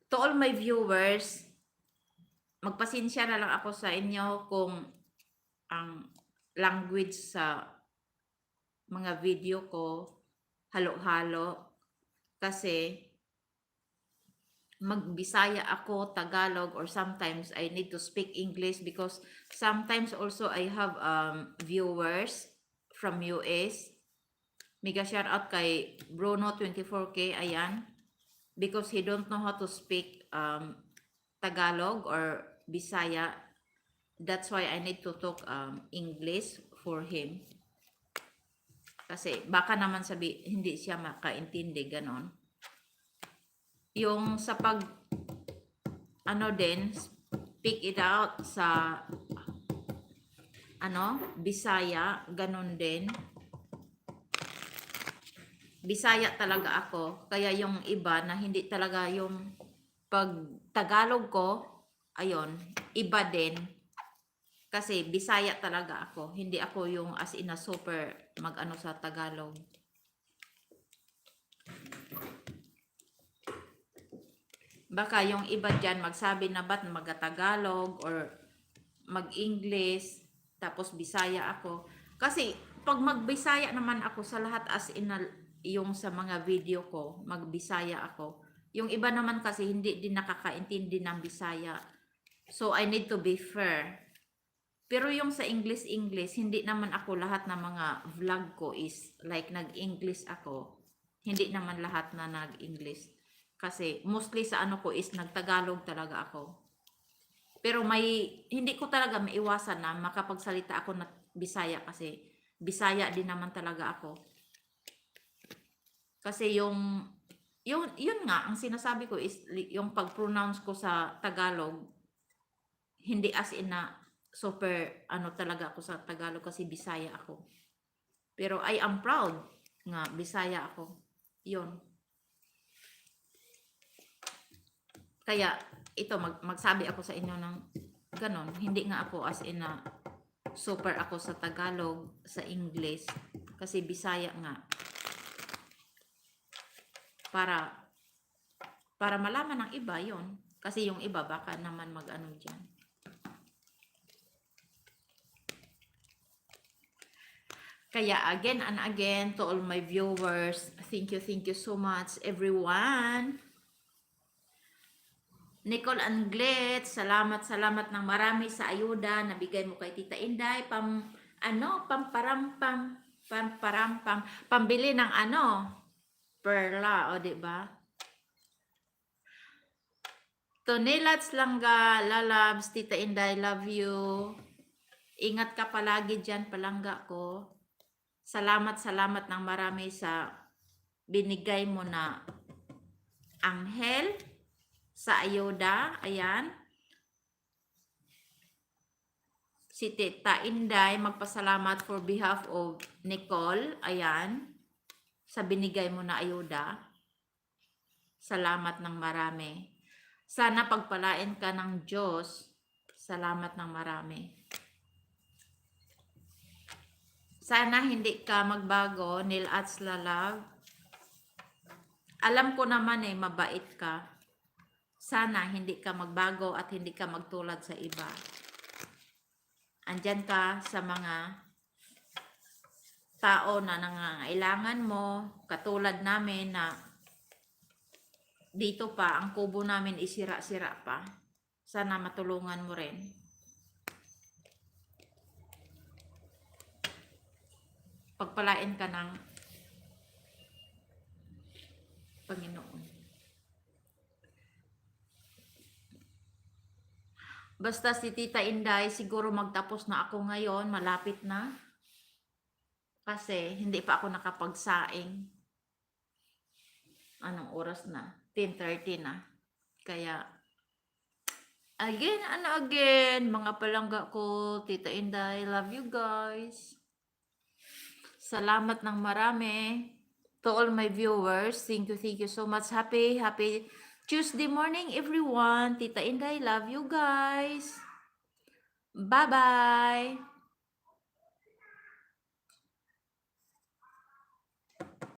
To all my viewers, magpasensya na lang ako sa inyo kung ang language sa mga video ko halo-halo kasi magbisaya ako, Tagalog, or sometimes I need to speak English because sometimes also I have viewers from US. Mega shout out kay Bruno 24K, ayan. Because he don't know how to speak Tagalog or Bisaya. That's why I need to talk English for him. Kasi baka naman hindi siya makaintindi ganon. Yung sa ano din, speak it out sa Bisaya, ganun din. Bisaya talaga ako. Kaya yung iba na hindi talaga yung pag Tagalog ko, ayun, iba din. Kasi Bisaya talaga ako. Hindi ako yung as in a super mag-ano sa Tagalog. Baka yung iba dyan magsabi na ba't mag-Tagalog or mag-English, tapos Bisaya ako. Kasi pag mag-Bisaya naman ako sa lahat as in yung sa mga video ko, mag-Bisaya ako. Yung iba naman kasi hindi din nakakaintindi ng Bisaya. So I need to be fair. Pero yung sa English, hindi naman ako lahat ng mga vlog ko is like nag-English ako. Hindi naman lahat na nag-English. Kasi mostly sa ano ko is nag-Tagalog talaga ako. Pero hindi ko talaga maiwasan na makapagsalita ako na Bisaya kasi Bisaya din naman talaga ako. Kasi yun nga, ang sinasabi ko is yung pag-pronounce ko sa Tagalog, hindi as in na super talaga ako sa Tagalog kasi Bisaya ako. Pero I am proud nga Bisaya ako. Yun. Kaya ito magsabi ako sa inyo ng ganon. Hindi nga ako as in na super ako sa Tagalog, sa English kasi Bisaya nga. Para malaman ng iba yon. Kasi yung iba baka naman mag-ano dyan. Kaya again and again to all my viewers, thank you so much everyone. Nicole Anglet, salamat ng marami sa ayuda na bigay mo kay Tita Inday, pambili ng perla, o di ba? Tonilats Langga, lalabs, Tita Inday, love you. Ingat ka palagi dyan, palangga ko. Salamat ng marami sa binigay mo na anghel sa ayuda. Ayan. Si Tita Inday, magpasalamat for behalf of Nicole. Ayan. Sa binigay mo na ayuda. Salamat ng marami. Sana pagpalain ka ng Diyos. Salamat ng marami. Sana hindi ka magbago, Nil Atslalag. Alam ko naman mabait ka. Sana hindi ka magbago at hindi ka magtulad sa iba. Andyan ka sa mga tao na nangangailangan mo, katulad namin na dito pa, ang kubo namin isira-sira pa. Sana matulungan mo rin. Pagpalain ka ng Panginoon. Basta si Tita Inday, siguro magtapos na ako ngayon, malapit na. Kasi hindi pa ako nakapagsaing. Anong oras na? 10:30 na. Kaya, again and again, mga palangga ko, Tita Inday, love you guys. Salamat ng marami. To all my viewers, thank you so much. Happy Tuesday morning, everyone. Tita Inday, love you guys. Bye-bye.